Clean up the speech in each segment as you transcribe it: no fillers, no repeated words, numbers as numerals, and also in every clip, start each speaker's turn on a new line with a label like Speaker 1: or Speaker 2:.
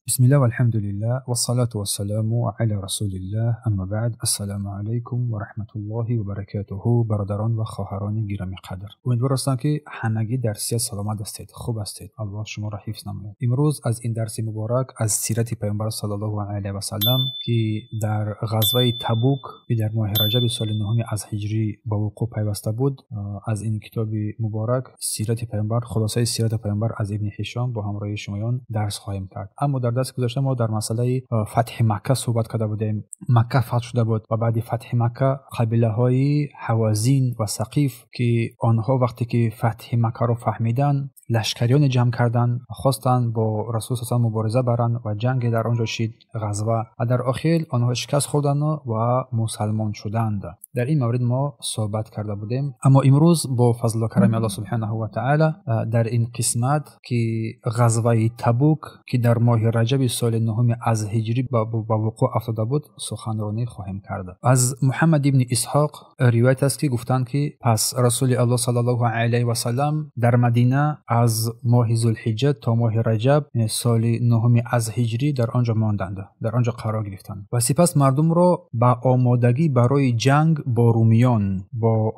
Speaker 1: بسم الله والحمد لله والصلاة والسلام على رسول الله اما بعد السلام علیکم و رحمت الله و برکاته. برادران و خواهران گرامی قدر، امیدوار هستم که همگی در صحت سلامت هستید، خوب هستید. الله شما را حفظ نماید. امروز از این درس مبارک از سیرت پیامبر صلی الله علیه و سلم که در غزوه تبوک که در ماه رجب سال نهم از هجری به وقوع پیوسته بود، از این کتاب مبارک سیرت پیامبر، خلاصه سیرت پیامبر از ابن هشام با همراهی شمایان درس خواهیم کرد. اما در درس گذشته ما در مسئله فتح مکه صحبت کرده بودیم. مکه فتح شده بود و بعد فتح مکه قبیله های هوازین و ثقیف که آنها وقتی که فتح مکه رو فهمیدن لشکریان جمع کردن، خواستن با رسول صلی الله مبارزه برن و جنگ در آنجا شد، غزوه، و در آخر آنها شکست خوردند و مسلمان شدند. در این مورد ما صحبت کرده بودیم. اما امروز با فضل و کرم الله سبحانه و تعالی در این قسمت که غزوه تبوک که در ماه رجب سال نهم از هجری به وقوع افتاده بود سخنرانی خواهیم کرد. از محمد ابن اسحاق روایت است که گفتند که پس رسول الله صلی الله علیه و سلم در مدینه از ماه ذوالحجه تا ماه رجب سال نهم از هجری در آنجا ماندند، در آنجا قرار گرفتند و سپس مردم را به آمادگی برای جنگ با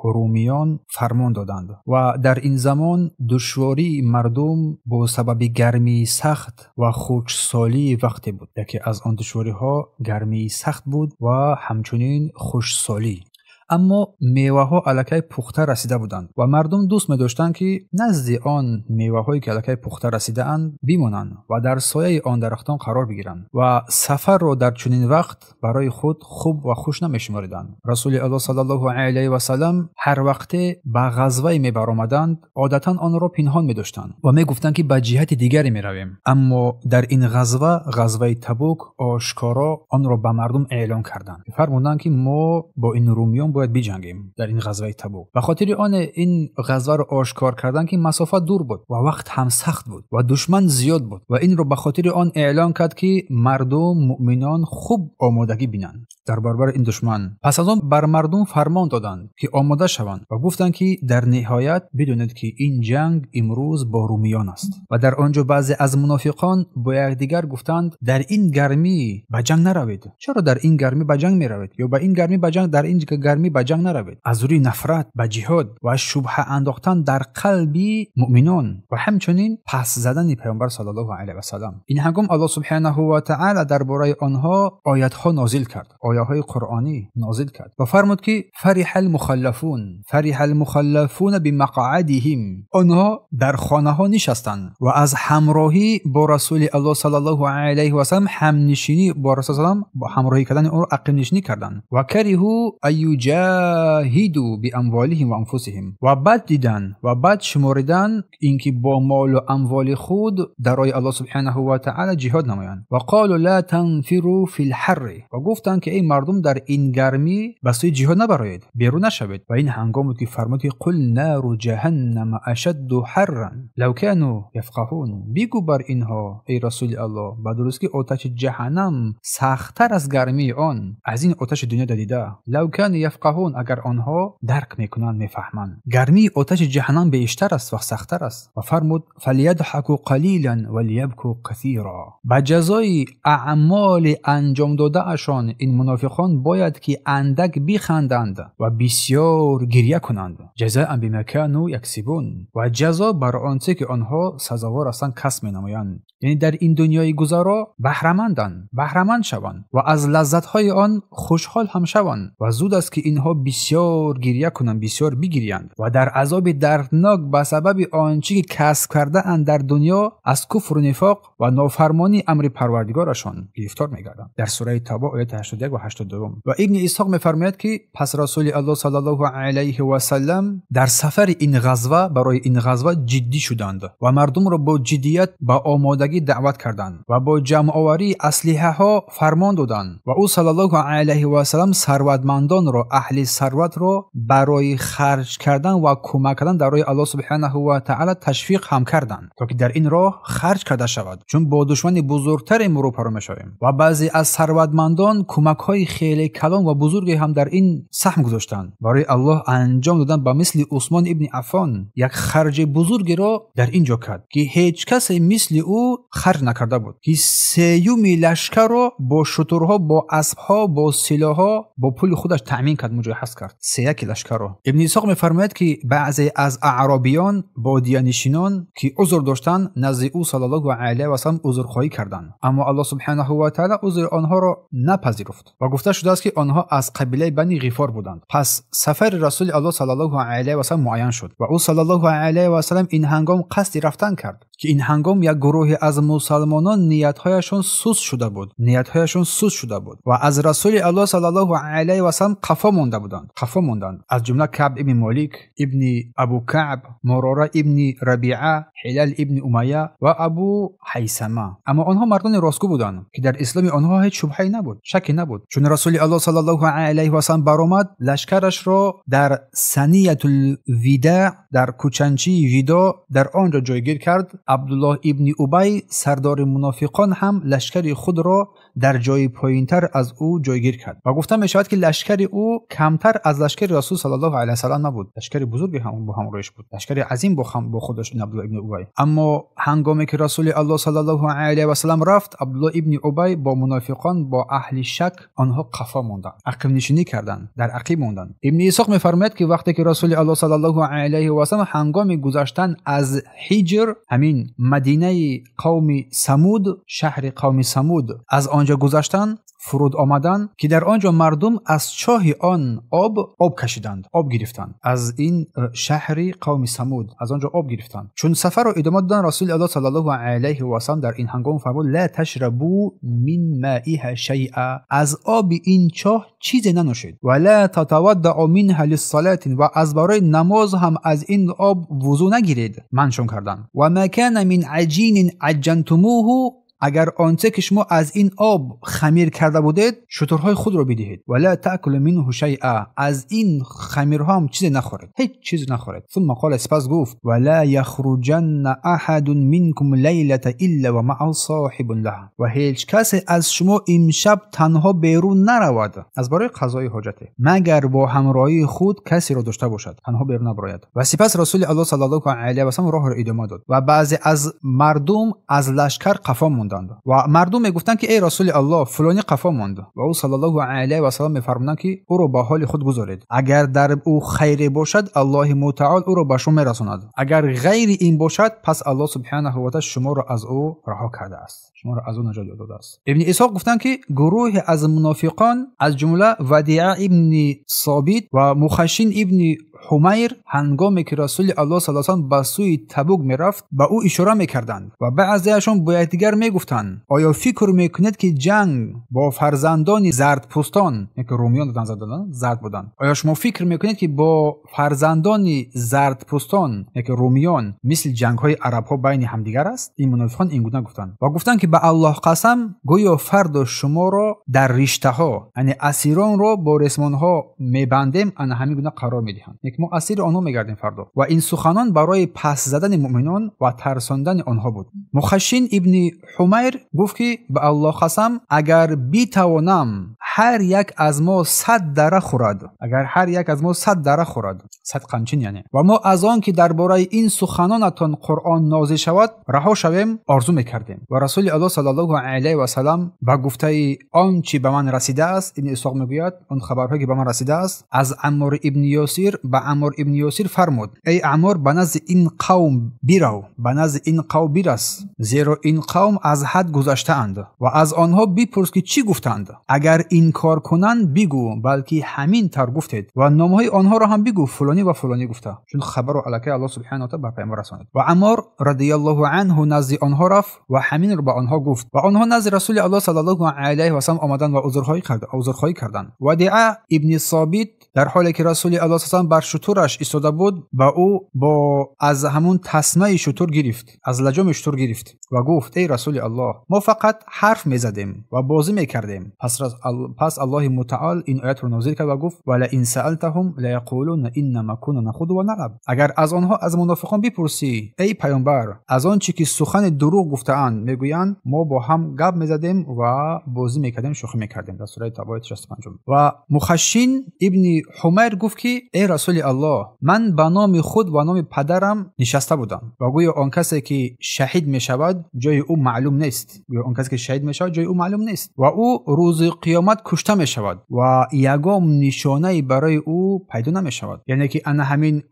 Speaker 1: رومیان فرمان دادند و در این زمان دشواری مردم با سبب گرمی سخت و خشکسالی وقتی بود. یکی از آن دشواری ها گرمی سخت بود و همچنین خشکسالی. اما میوه ها الکی پخته رسیده بودند و مردم دوست می داشتند که نزد آن میوه هایی که الکی پخته رسیده اند بمانند و در سایه آن درختان قرار بگیرند و سفر را در چنین وقت برای خود خوب و خوش نمی شمردند. رسول الله صلی الله علیه و سلم هر وقت به غزوه می برآمدند عادتا آن را پنهان می داشتند و می گفتند که به جهت دیگری می رویم. اما در این غزوه، غزوه تبوک، آشکارا آن را به مردم اعلان کردند. فرمودند که ما با این رومیان باید بجنگیم در این غزوه تبوک. به خاطر آن این غزوه رو آشکار کردن که مسافت دور بود و وقت هم سخت بود و دشمن زیاد بود و این رو به خاطر آن اعلان کرد که مردم مؤمنان خوب آمادگی بینند در برابر این دشمن. پس از آن بر مردم فرمان دادند که آماده شوند و گفتند که در نهایت بدونید که این جنگ امروز با رومیان است. و در آنجا بعضی از منافقان با یکدیگر گفتند در این گرمی به جنگ نروید. چرا در این گرمی به جنگ میروید؟ یا به این گرمی به جنگ، در این گرمی به جنگ نروید. از روی نفرت به جهاد و شبهه انداختن در قلب مؤمنان و همچنین پس زدن پیامبر صلی الله علیه و سلم. این هنگام الله سبحانه و تعالی درباره آنها آیت ها نازل کرد، آیه های قرآنی نازل کرد و فرمود که فرح المخلفون بمقعدهم. آنها در خانه ها نشستند و از همراهی با رسول الله صلی الله علیه و سلم، همنشینی با رسول الله با همراهی کردن او عقب نشینی کردند و کرهوا یجاهدوا باموالهم و انفسهم، و بد دیدن و بد شمردن اینکه با مال و اموال خود در راه الله سبحانه و تعالی جهاد نمایند. و قالوا لا تنفروا فی الحر، و گفتند که ای مردم در این گرمی به سوی جهاد نبرایید، بیرون نشوید. و این هنگام بود که فرمود قل نار جهنم اشد حرا لو كانوا یفقهون. بگو بر اینها ای رسول الله به درستی آتش جهنم سخت‌تر از گرمی آن، از این آتش دنیا دیده. لو كانوا یفقهون، اگر آنها درک میکنند، میفهمند. گرمی آتش جهنم بیشتر است و سخت‌تر است. و فرمود فلیضحکوا قلیلا ولیبکوا کثیرا. به جزای اعمال انجام داده اشان این منافقان باید که اندک بخندند و بسیار گریه کنند. جزاء بما كانوا یکسبون، و جزا بر آنچه که آنها سزاوار هستند کسب می‌نمایند. یعنی در این دنیای گذرا بهره‌مندند، بهره‌مند شوند و از لذت‌های آن خوشحال هم شوند و زود است که اینها بسیار گریه کنند، بسیار بگریند و در عذاب دردناک به سبب آنچه که کسب کرده اند در دنیا از کفر و نفاق و نافرمانی امر پروردگارشان گرفتار می‌گردند. در سوره توبه آیه 81 و 82. و ابن اسحاق می‌فرماید که پس رسول الله صلی الله علیه و سلم در سفر این غزوه، برای این غزوه جدی شدند و مردم را با جدیت به آمادگی دعوت کردند و با جمع آوری اسلحه ها فرمان دادند و او صلی الله علیه و سلم ثروتمندان را، اهل ثروت را برای خرج کردن و کمک کردن در راه الله سبحانه و تعالی تشویق هم کردند تا که در این راه خرج کرده شود، چون با دشمن بزرگتر روبرو می‌شویم. و بعضی از ثروتمندان کمک های кӯмакҳои хеле калон ва бузурге ҳам дар ин саҳм гузоштанд. Барои Аллоҳ анҷом додан ба мисли Усмон ибни Аффон як харҷи бузургеро дар ин ҷо кард, ки ҳеҷ касе мисли ӯ харҷ накарда буд, ки сеюми лашкарро бо шутурҳо, бо аспҳо, бо силоҳҳо, бо пули худаш таъмин кард, муҷаҳҳаз кард сеяки лашкарро. Ибни Исҳоқ мефармояд, ки баъзе аз аъробиён, бодиянишинон, ки узр доштанд, назди ӯ саллаллоҳу алайҳи васаллам узрхоҳӣ карданд, аммо Аллоҳ субҳанаҳу ва таъоло узри онҳоро напазируфт ва гуфта шудааст, ки онҳо аз қабилаи Бани Ғифор буданд. Пас сафари Расули Аллоҳ саллаллоҳу алайҳи васаллам муайян шуд ва ӯ саллаллоҳу алайҳи васаллам ин ҳангом қасди рафтан кард, ки ин ҳангом як гурӯҳе аз мусалмонон ниятҳояшон суст шуда буд, ниятҳояшон суст шуда буд ва аз Расули Аллоҳ саллаллоҳу алайҳи васаллам қафо монда буданд, қафо монданд. Аз ҷумла Каъб ибни Молик, ибни Абу Каъб, Мурора ибни Рабиа, Ҳилал ибни Умайя ва Абу Ҳайсама. Аммо онҳо мардони ростгӯ буданд, ки дар исломи онҳо ҳеҷ шубҳае набуд, шакке набуд. Чун Расули Аллоҳ саллаллоҳу алайҳи васаллам баромад, лашкарашро дар Саниятул Видаъ, дар кӯчанчии Видо, дар он ҷо ҷойгир кард. Абдуллоҳ ибни Убай, сардори мунофиқон, ҳам лашкари худро дар ҷои поинтар аз ӯ ҷойгир кард ва гуфта мешавад, ки лашкари ӯ камтар аз лашкари Расул саллаллоҳу алайҳи васаллам набуд. Лашкари бузурге ҳам бо ҳамроҳиш буд, лашкари азим бо худаш ин Абдуллоҳ ибни Убай. Аммо ҳангоме ки Расули Аллоҳ саллаллоҳу алайҳи васаллам рафт, Абдуллоҳ ибни Убай бо мунофиқон, бо аҳли шак онҳо қафо монданд, ақибнишинӣ карданд, дар ақиб монданд. Ибни Исҳоқ мефармояд, ки вақте ки Расули Аллоҳ саллаллоҳу алайҳи васаллам ҳангоми гузаштан аз Ҳиҷр, ҳамин мадинаи қавми Самуд, шаҳри қавми Самуд, аз он ҷо гузаштан, фуруд омадан, ки дар он ҷо мардум аз чоҳи он об кашиданд, об гирифтанд. Аз ин шаҳри қавми Самуд аз он ҷо об гирифтанд. Чун сафарро идома доданд, Расули Аллоҳ саллаллоҳу алайҳи васаллам дар ин ҳангом фармуд: ла ташрабу мин маиҳа шайъа, аз оби ин чоҳ чизе нанӯшед, ва ла татаваддаъу минҳа лиссалати, ва аз барои намоз ҳам аз ин об вузӯ нагиред. Маншон карданд. Ва ма кана мин аҷинин аҷҷантумуҳу, агар онче ки шумо аз ин об хамир карда будед, шутурҳои худро бидиҳед. Ва ла таъкулу минҳу шайъа, аз ин хамирҳо ҳам чизе нахӯред, ҳеҷ чиз нахӯред. Сумма қола, сипас гуфт: ва ла яхруҷанна аҳадун минкум лайлата илла ва маъаҳу соҳибун лаҳ, ва ҳеҷ касе аз шумо имшаб танҳо берун наравад аз барои қазои ҳоҷате, магар бо ҳамроҳии худ касеро дошта бошад, танҳо берун набарояд. Ва сипас Расули Аллоҳ саллаллоҳу алайҳи васаллам роҳро идома дод ва баъзе аз мардум аз лашкар қафо монданд ва мардум мегуфтанд, ки эй Расули Аллоҳ, фалонӣ қафо монд. Ва ӯ саллаллоҳу алайҳи васаллам мефармуданд, ки ӯро ба ҳоли худ гузоред, агар дар ӯ хайре бошад, Аллоҳи мутаол ӯро ба шумо мерасонад, агар ғайри ин бошад, пас Аллоҳ субҳанаҳу ва таъоло шуморо аз ӯ раҳо кардааст, шуморо аз ӯ наҷот додааст. Ибни Исҳоқ гуфтанд, ки гурӯҳе аз мунофиқон, аз ҷумла Вадиа ибни Собит ва Мухашшин ибни Ҳумайр, ҳангоме ки Расули Аллоҳ саллаллоҳу алайҳи васаллам ба сӯи Табук мерафт, ба ӯ ишора мекарданд ва баъзеашон бо якдигар мегуфтанд: оё фикр мекунед, ки ҷанг бо фарзандони зардпӯстон, ки румиён зард буданд, оё шумо фикр мекунед, ки бо фарзандони зардпӯстон, ки румиён, мисли ҷангҳои арабҳо байни ҳамдигар аст? Ин мунофиқон ин гуна гуфтанд ва гуфтанд, ки ба Аллоҳ қасам, гӯё фардо шуморо дар риштаҳо, яъне асиронро бо ресмонҳо мебандем, ана ҳамин гуна қарор медиҳанд, мо асири онҳо мегардем фардо. Ва ин суханон барои пас задани муъминон ва тарсондани онҳо буд. Мухашшин ибни Ҳумайр гуфт, ки ба Аллоҳ қасам, агар битавонам ҳар як аз мо 100 дара хӯрад, агар ҳар як аз мо 100 дара хӯрад, 100 қамчин яъне, ва мо аз он ки дар бораи ин суханонатон Қуръон нозил шавад раҳо шавем, орзу мекардем. Ва Расули Аллоҳ саллаллоҳу алайҳи васаллам ба гуфтаи он чи ба ман расидааст, ибни Исҳоқ мегӯяд, он хабарҳое ки ба ман расидааст, аз Аммор ибни Ёсир ба Аммор ибни Ёсир фармуд: эй Аммор, ба назди ин қавм бирав, ба назди ин қавм бирас, зеро ин қавм аз ҳад гузаштаанд ва аз онҳо бипурс, ки чӣ гуфтанд. Агар инкор кунанд, бигӯ, балки ҳамин тавр гуфтед, ва номҳои онҳоро ҳам бигӯ, фалонӣ ва фалонӣ гуфта, чун хабарро аллакай Аллоҳ субҳанаҳу ва таъоло ба паёмбар расонид. Ва Аммор радияллоҳу анҳу назди онҳо рафт ва ҳаминро ба онҳо гуфт ва онҳо назди Расули Аллоҳ саллаллоҳу алайҳи васаллам омаданд ва узрхоҳӣ карданд. Вадиа ибни Собит дар ҳоле ки Расули Аллоҳ саллаллоҳу алайҳи васаллам бар шутураш истода буд, ба ӯ бо аз ҳамун тасмаи шутур гирифт, аз лаҷоми шутур гирифт ва гуфт: эй Расули Аллоҳ, мо фақат ҳарф мезадем ва бозӣ мекардем. Пас Аллоҳи мутаол ин оятро нозил кард ва гуфт: валаин саалтаҳум лаяқулунна иннамо кунна нахуду ва налъаб. Агар аз онҳо, аз мунофиқон бипурсӣ, эй паёмбар, аз он чӣ ки сухани дурӯғ гуфтаанд, мегӯянд мо бо ҳам гап мезадем ва бозӣ мекардем, шӯхӣ мекардем. Дар сураи Тавба ояти 65. Ва Мухашшин ибни Ҳумайр гуфт ки эй Расули Аллоҳ, ман ба номи худ ва номи падарам нишаста будам ва гӯё он касе ки шаҳид мешавад ҷои ӯ маълум нест. Гӯё он касе ки шаҳид мешавад ҷои ӯ маълум нест ва ӯ рӯзи қиёмат кушта мешавад ва ягон нишонае барои ӯ пайдо намешавад. Яъне ки ана ҳамин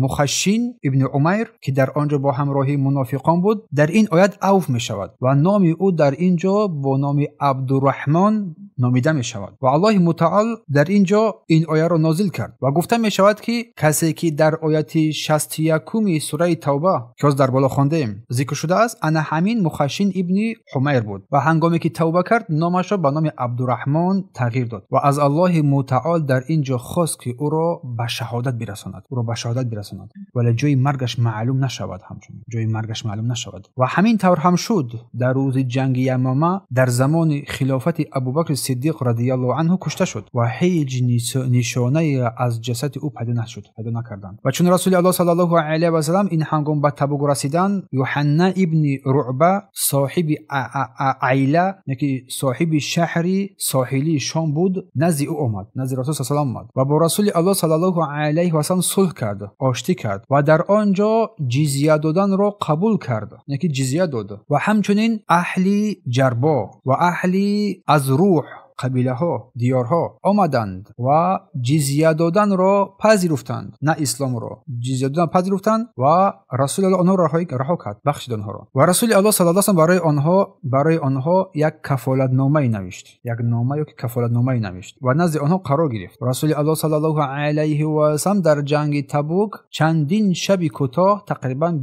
Speaker 1: Мухашшин ибни Умайр ки дар он ҷо бо ҳамроҳии мунофиқон буд, дар ин оят авф мешавад ва номи ӯ дар ин ҷо бо номи Абдурраҳмон номида мешавад. Ва Аллоҳи мутаол дар ин ҷо ин ояро нозил кард ва гуфта мешавад ки касе ки дар ояти 61 сураи Тавба ки ҳоз дар боло хондем зикр шудааст, ана ҳамин Мухашшин ибни Ҳумайр буд ва ҳангоме ки тавба кард номашро ба номи Абдурраҳмон тағйир дод ва аз Аллоҳи мутаол дар ин ҷо хост ки ӯро ба шаҳодат бирасонад, ӯро ба шаҳодат бирасонад, вале ҷои маргаш маълум нашавад, ҳамчунин ҷои маргаш маълум нашавад. Ва ҳамин тавр ҳам шуд. Дар рӯзи ҷанги Ямома дар замони хилофати Абубакри Сиддиқ радиаллоҳу анҳу кушта шуд ва ҳеҷ нишонае аз ҷасади ӯ пайдо нашуд, пайдо накарданд. Ва чун Расули Аллоҳ саллаллоҳу алайҳи васаллам ин ҳангом ба Табук расиданд, Юҳанна ибни Руъба соҳиби Айла, яке соҳиби шаҳри соҳилии Шом буд, назди ӯ омад, назди Расул саллаллоҳу алайҳи васаллам омад ва бо Расули Аллоҳ саллаллоҳу алайҳи васаллам сулҳ кард, оштӣ кард ва дар он ҷо ҷизия доданро қабул кард, яке ҷизия дод. Ва ҳамчунин аҳли Ҷарбо ва аҳли Азрӯҳ, қабилаҳо, диёрҳо омаданд ва ҷизия доданро пазируфтанд, на исломро, ҷизия додан пазируфтанд ва Расули Аллоҳ онҳоро раҳо кард, бахшид онҳоро. Ва Расули Аллоҳ саллаллоҳу алайҳи васаллам барои онҳо як кафолатномае навишт, як нома ё ки кафолатномае навишт ва назди онҳо қарор гирифт. Расули Аллоҳ саллаллоҳу алайҳи васаллам дар ҷанги Табук чандин шаби кӯтоҳ, тақрибан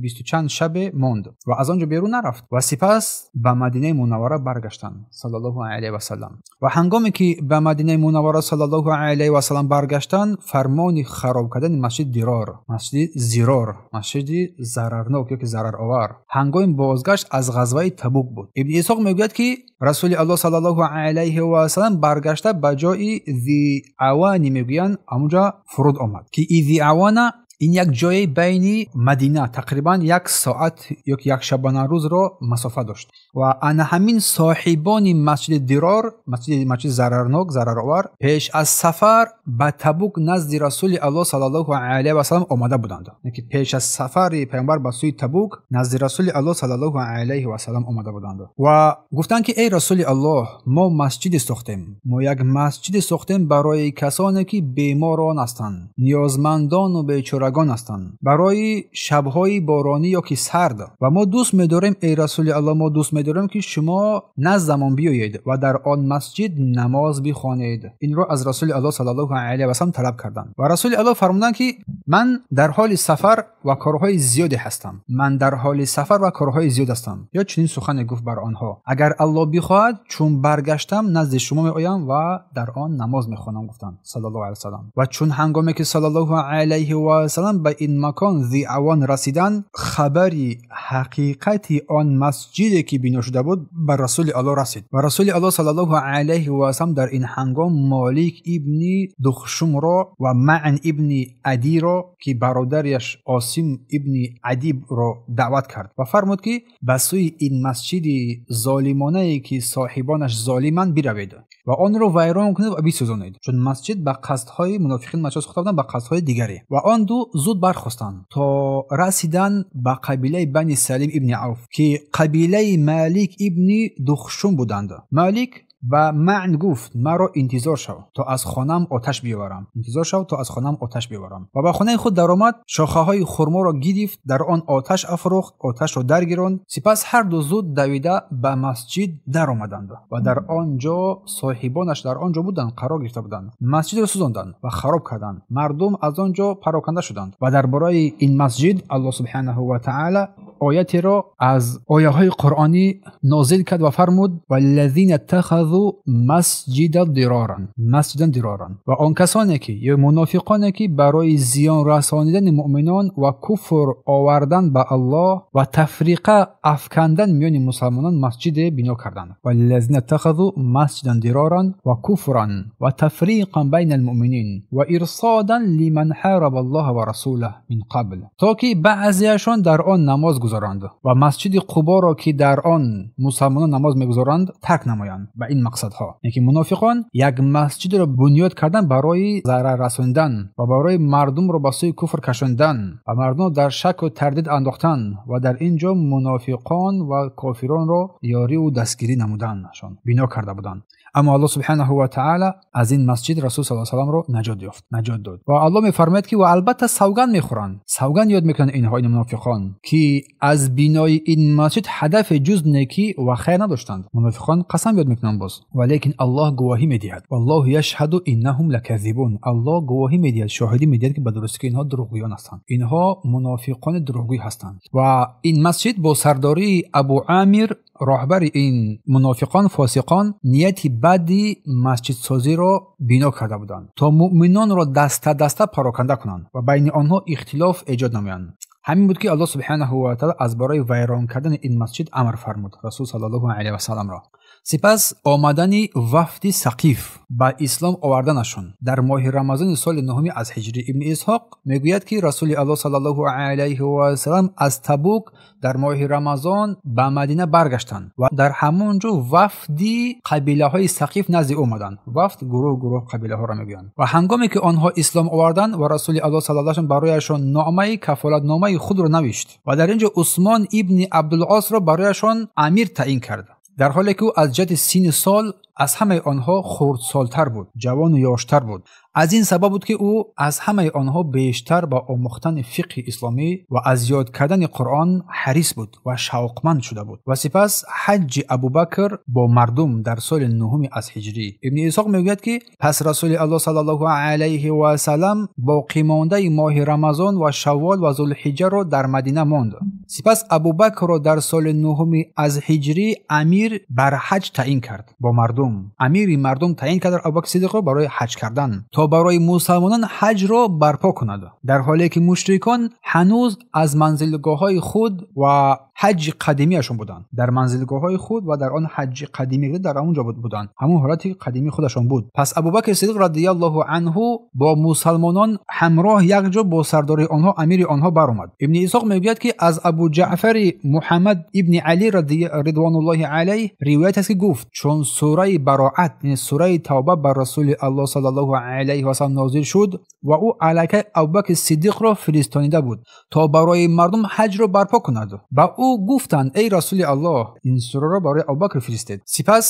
Speaker 1: бисту чанд шабе монд ва аз он ҷо берун нарафт ва сипас ба Мадинаи Мунаввара баргаштанд саллаллоҳу алайҳи васаллам. Ва ҳангоме ки ба Мадинаи Мунаввара саллаллоҳу алайҳи васаллам баргаштанд, фармони хароб кардани масҷиди Дирор, масҷиди Зирор, масҷиди зарарнок ё ки зараровар, ҳангоми бозгашт аз ғазваи Табук буд. Ибни Исҳоқ мегӯяд ки Расули Аллоҳ саллаллоҳу алайҳи васаллам баргашта ба ҷои Зи Авани мегӯянд, ҳамонҷо фуруд омад ки Зи Авана ин як ҷои байни Мадина, тақрибан як соат ё як шабонарӯзро масофа дошт. Ва ана ҳамин соҳибони масҷиди Дирор, масҷиди зарарнок, зараровар, пеш аз сафар ба Табук назди Расули Аллоҳ саллаллоҳу алайҳи васаллам омада буданд. Яъне пеш аз сафари паёмбар ба сӯи Табук назди Расули Аллоҳ саллаллоҳу алайҳи васаллам омада буданд ва гуфтанд ки эй Расули Аллоҳ, мо масҷиде сохтем, мо як масҷиде сохтем барои касоне ки беморон ҳастанд, ниёзмандон ва бечора ҳастанд, барои шабҳои боронӣ ё ки сард. Ва мо дӯст медорем, эй Расули Аллоҳ, мо дӯст медорем ки шумо наздамон биёед ва дар он масҷид намоз бихонед. Инро аз Расули Аллоҳ саллаллоҳу алайҳи васаллам талаб карданд ва Расули Аллоҳ фармуданд ки ман дар ҳоли сафар ва корҳои зиёде ҳастам, ман дар ҳоли сафар ва корҳои зиёд ҳастам. Ё чунин сухане гуфт бар онҳо: агар Аллоҳ бихоҳад, чун баргаштам назди шумо меоям ва дар он намоз мехонам, гуфтанд саллаллоҳу алайҳи васаллам. Ва чун ҳангоме ки саллаллоҳу алайҳи васаллам ба ин макон Зи Авон расиданд, хабари ҳақиқати он масҷиде ки бино шуда буд ба Расули Аллоҳ расид ва Расули Аллоҳ саллаллоҳу алайҳи васаллам дар ин ҳангом Молик ибни Духшумро ва Маън ибни Адиро ки бародараш Осим ибни Адибро даъват кард ва фармуд ки ба сӯи ин масҷиди золимонае ки соҳибонаш золиманд биравед ва онро вайрон кунед ва бисӯзонед, чун масҷид ба қасдҳои мунофиқин масҷид сохта буданд, ба қасдҳои дигаре. Ва он ду зуд бархостанд то расидан ба қабилаи Бани Салим ибни Авф ки қабилаи Малик ибни Духшум буданд. Малик ба Маън гуфт: маро интизор шав то аз хонам оташ биёварам, интизор шав то аз хонам оташ биёварам. Ва ба хонаи худ даромад, шохаҳои хурморо гирифт, дар он оташ афрӯхт, оташро даргиронд. Сипас ҳар ду зуд давида ба масҷид даромаданд ва дар он ҷо соҳибонаш дар он ҷо буданд, қарор гирифта буданд. Масҷидро сӯзонданд ва хароб карданд. Мардум аз он ҷо пароканда шуданд ва дар бораи ин масҷид Аллоҳ субҳанаҳу ва таъала оятеро аз ояҳои қуръонӣ нозил кард ва фармуд: валлазина аттахазу масҷидан дироран, масҷидан дироран. Ва он касоне ки ё мунофиқоне ки барои зиён расонидани муъминон ва куфр овардан ба Аллоҳ ва тафриқа афкандан миёни мусалмонон масҷиде бино карданд. Валлазина аттахазу масҷидан дироран ва куфран ва тафриқан байна алмуъминин ва ирсодан лиман ҳараба Аллоҳа ва расулаҳ мин қабл, то ки баъзеашон дар он намоз гузоранд ва масҷиди Қуборо ки дар он мусалмонон намоз мегузоранд тарк намоянд. Ба ин мақсадҳо, яъне ки мунофиқон як масҷидро бунёд кардан барои зарар расондан ва барои мардумро ба сӯи куфр кашондан ва мардумро дар шаку тардид андохтан ва дар ин ҷо мунофиқон ва кофиронро ёриву дастгирӣ намуданашон бино карда буданд. Аммо Аллоҳ субҳанаҳу ва таъала аз ин масҷид Расул саллаллоҳу алайҳи васалламро наҷот ёфт, наҷот дод. Ва Аллоҳ мефармояд ки ва албатта савганд мехӯранд, савганд ёд мекунанд инҳо, ин мунофиқон, ки аз бинои ин масҷид ҳадафе ҷуз некӣ ва хайр надоштанд. Мунофиқон қасам ёд мекунанд боз, валекин Аллоҳ гувоҳӣ медиҳад. Валлоҳу яшҳаду иннаҳум лаказибун. Аллоҳ гувоҳӣ медиҳад, шоҳидӣ медиҳад ки ба дурустӣ ки инҳо дурӯғгӯён ҳастанд, инҳо мунофиқони дурӯғгӯй ҳастанд. Ва ин масҷид бо сардории Абу Амир, роҳбари ин мунофиқон, фосиқон, нияти бади масҷидсозиро бино карда буданд то муъминонро даста даста пароканда кунанд ва байни онҳо ихтилоф эҷод намоянд. Ҳамин буд ки Аллоҳ субҳанаҳу ва таъала аз барои вайрон кардани ин масҷид амр фармуд Расул саллаллоҳу алайҳи васалламро. Сипас омадани вафди Сақиф ба ислом оварданашон дар моҳи Рамазони соли нуҳуми аз ҳиҷрӣ. Ибни Исҳоқ мегӯяд ки Расули Аллоҳ саллаллоҳу алайҳи васаллам аз Табук дар моҳи Рамазон ба Мадина баргаштанд ва дар ҳамон ҷо вафди қабилаҳои Сақиф назди ӯ омаданд. Вафд гурӯҳ гурӯҳ қабилаҳоро мегӯянд. Ва ҳангоме ки онҳо ислом оварданд ва Расули Аллоҳ саллаллоҳу алайҳи васаллам барояшон номаи кафолатномаи худро навишт ва дар ин ҷо Усмон ибни Абдулосро барояшон амир таъин кард, дар ҳоле ки ӯ аз ҷиҳати синни сол аз ҳамаи онҳо хурдсолтар буд, ҷавону ёштар буд. Аз ин сабаб буд ки ӯ аз ҳамаи онҳо бештар ба омӯхтани фиқҳи исломӣ ва аз ёд кардани Қуръон ҳарис буд ва шавқманд шуда буд. Ва сипас ҳаҷҷи Абубакр бо мардум дар соли нуҳуми аз ҳиҷрӣ. Ибни Исҳоқ мегӯяд ки пас Расули Аллоҳ саллаллоҳу алайҳи васаллам боқимондаи моҳи Рамазон ва Шаввол ва Зулҳиҷҷаро дар Мадина монд. Сипас Абубакрро дар соли нуҳуми аз ҳиҷрӣ амир бар ҳаҷ таъин кард бо мардум. Амири мардум таъин кард Абубакр Сиддиқро барои ҳаҷ кардан то барои мусалмонон ҳаҷро барпо кунад, дар ҳоле ки мушрикон ҳанӯз аз манзилгоҳҳои худ ва ҳаҷи қадимиашон буданд. Дар манзилгоҳҳои худ ва дар он ҳаҷи қадимӣ дар он ҷо буданд, ҳамон ҳолати қадимии худашон буд. Пас Абубакр Сиддиқ радиаллоҳу анҳу бо мусалмонон ҳамроҳ якҷо бо сардори онҳо, амири онҳо баромад. Ибни Исҳоқ мегӯяд ки аз Абу Ҷаъфари Муҳаммад ибни Али ризвонуллоҳи алайҳ ривоят аст ки гуфт: чун сураи Бароат, яъне сураи Тавба бар Расули Аллоҳ саллаллоҳу алайҳи васаллам нозил шуд ва ӯ аллакай Абубакр Сиддиқро фиристонида буд то барои мардум ҳаҷро барпо кунад. Ба ӯ гуфтанд: эй Расули Аллоҳ, ин сураро барои Абубакр фиристед. Сипас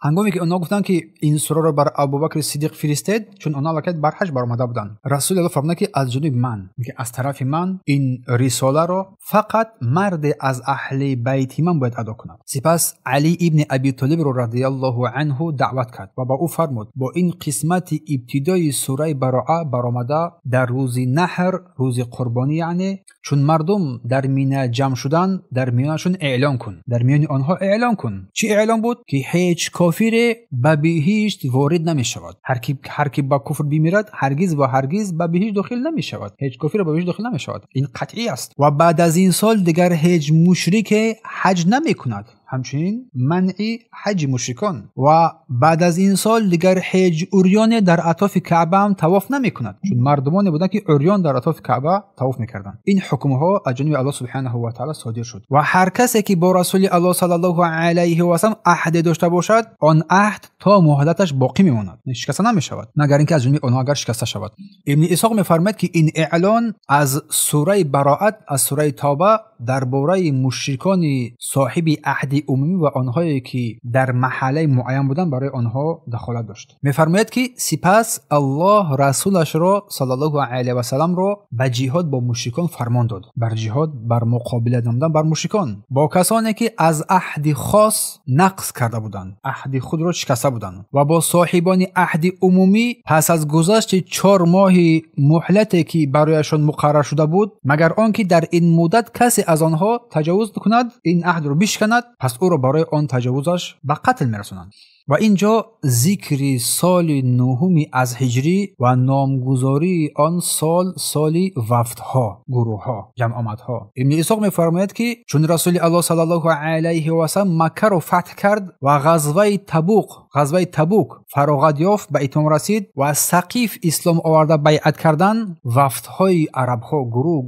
Speaker 1: ҳангоме ки онҳо гуфтанд ки ин сураро бар Абубакр Сиддиқ фиристед, чун онҳо аллакай бар ҳаҷ баромада буданд, Расули Аллоҳ фармуданд ки аз ҷониби ман, ки аз тарафи ман ин рисоларо фақат марде аз аҳли байти ман бояд адо кунад. Сипас Али ибни Аби Толибро радиаллоҳу анҳу даъват кард ва ба ӯ фармуд: бо ин қисмати ибтидои сураи Бароа баромада дар рӯзи наҳр, рӯзи қурбонӣ, яъне чун мардум дар Мина ҷамъ шуданд, дар миёнашон эълон кун, дар миёни онҳо эълон кун. Чӣ эълон буд? Ки ҳеҷ кофире ба биҳишт ворид намешавад. Ҳар ки ба куфр бимирад, ҳаргиз ва ҳаргиз ба биҳишт дохил намешавад. Ҳеҷ кофире ба биҳишт дохил намешавад. Ин қатъӣ аст. Ва баъд аз ин сол дигар ҳеҷ мушрике ҳаҷ намекунад. Ҳамчунин манъи ҳаҷи мушрикон. Ва баъд аз ин сол дигар ҳеҷ урёне дар атрофи Каъба ҳам тавоф намекунад, чун мардумоне буданд ки урён дар атрофи Каъба тавоф мекарданд. Ин ҳукмҳо аз ҷониби Аллоҳ субҳанаҳу ва таъала содир шуд. Ва ҳар касе ки бо Расули Аллоҳ саллаллоҳу алайҳи васаллам аҳде дошта бошад, он аҳд то муҳлаташ боқӣ мемонад, шикаста намешавад, магар инки аз ҷониби онҳо агар шикаста шавад. Ибни Исҳоқ мефармояд ки ин эълон аз сураи Бароат, аз сураи Тавба дар бораи мушрикони соҳиби аҳди аҳди умумӣ ва онҳое ки дар маҳаллаи муайян буданд барои онҳо дахолат дошт. Мефармояд ки сипас Аллоҳ расулашро саллаллоҳу алайҳи васалламро ба ҷиҳод бо мушрикон фармон дод, бар ҷиҳод, бар муқобила намудан бар мушрикон, бо касоне ки аз аҳди хос нақз карда буданд, аҳди худро шикаста буданд, ва бо соҳибони аҳди умумӣ пас аз гузашти 4 моҳи муҳлате ки барояшон муқаррар шуда буд, магар он ки дар ин муддат касе аз онҳо таҷовуз кунад, ин аҳдро бишканад, пас ӯро барои он таҷовузаш ба қатл мерасонанд. Ва инҷо зикри соли 9 аз ҳиҷрӣ ва номгузории он сол, соли вафдҳо, гурӯҳҳо, ҷамъомадҳо. Ибни Исҳоқ мефармояд ки чун расули Аллоҳ саллаллоҳу алайҳи васаллам Маккаро фатҳ кард ва ғазваи Табук фароғат ёфт, ба итмом расид ва Сақиф ислом оварда байъат кардан, вафдҳои арабҳо,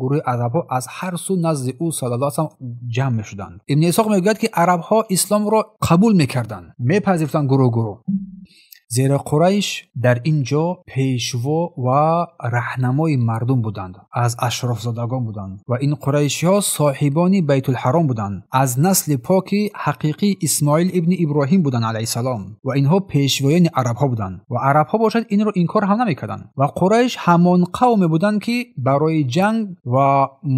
Speaker 1: гурӯҳ арабҳо аз ҳар су назди ӯ саллаллоҳу алайҳи васаллам ҷамъ мешуданд. Ибни Исҳоқ мегӯяд ки арабҳо исломро қабул мекарданд, мепазируфтанд гурӯҳ-гурӯҳ. Зеро Қурайш дар ин ҷо пешво ва раҳнамои мардум буданд, аз ашрофзодагон буданд ва ин қурайшиҳо соҳибони Байтулҳаром буданд, аз насли поки ҳақиқии Исмоил ибни Иброҳим буданд алайҳиссалом, ва инҳо пешвоёни арабҳо буданд ва арабҳо бошад инро инкор ҳам намекарданд. Ва Қурайш ҳамон қавме буданд ки барои ҷанг ва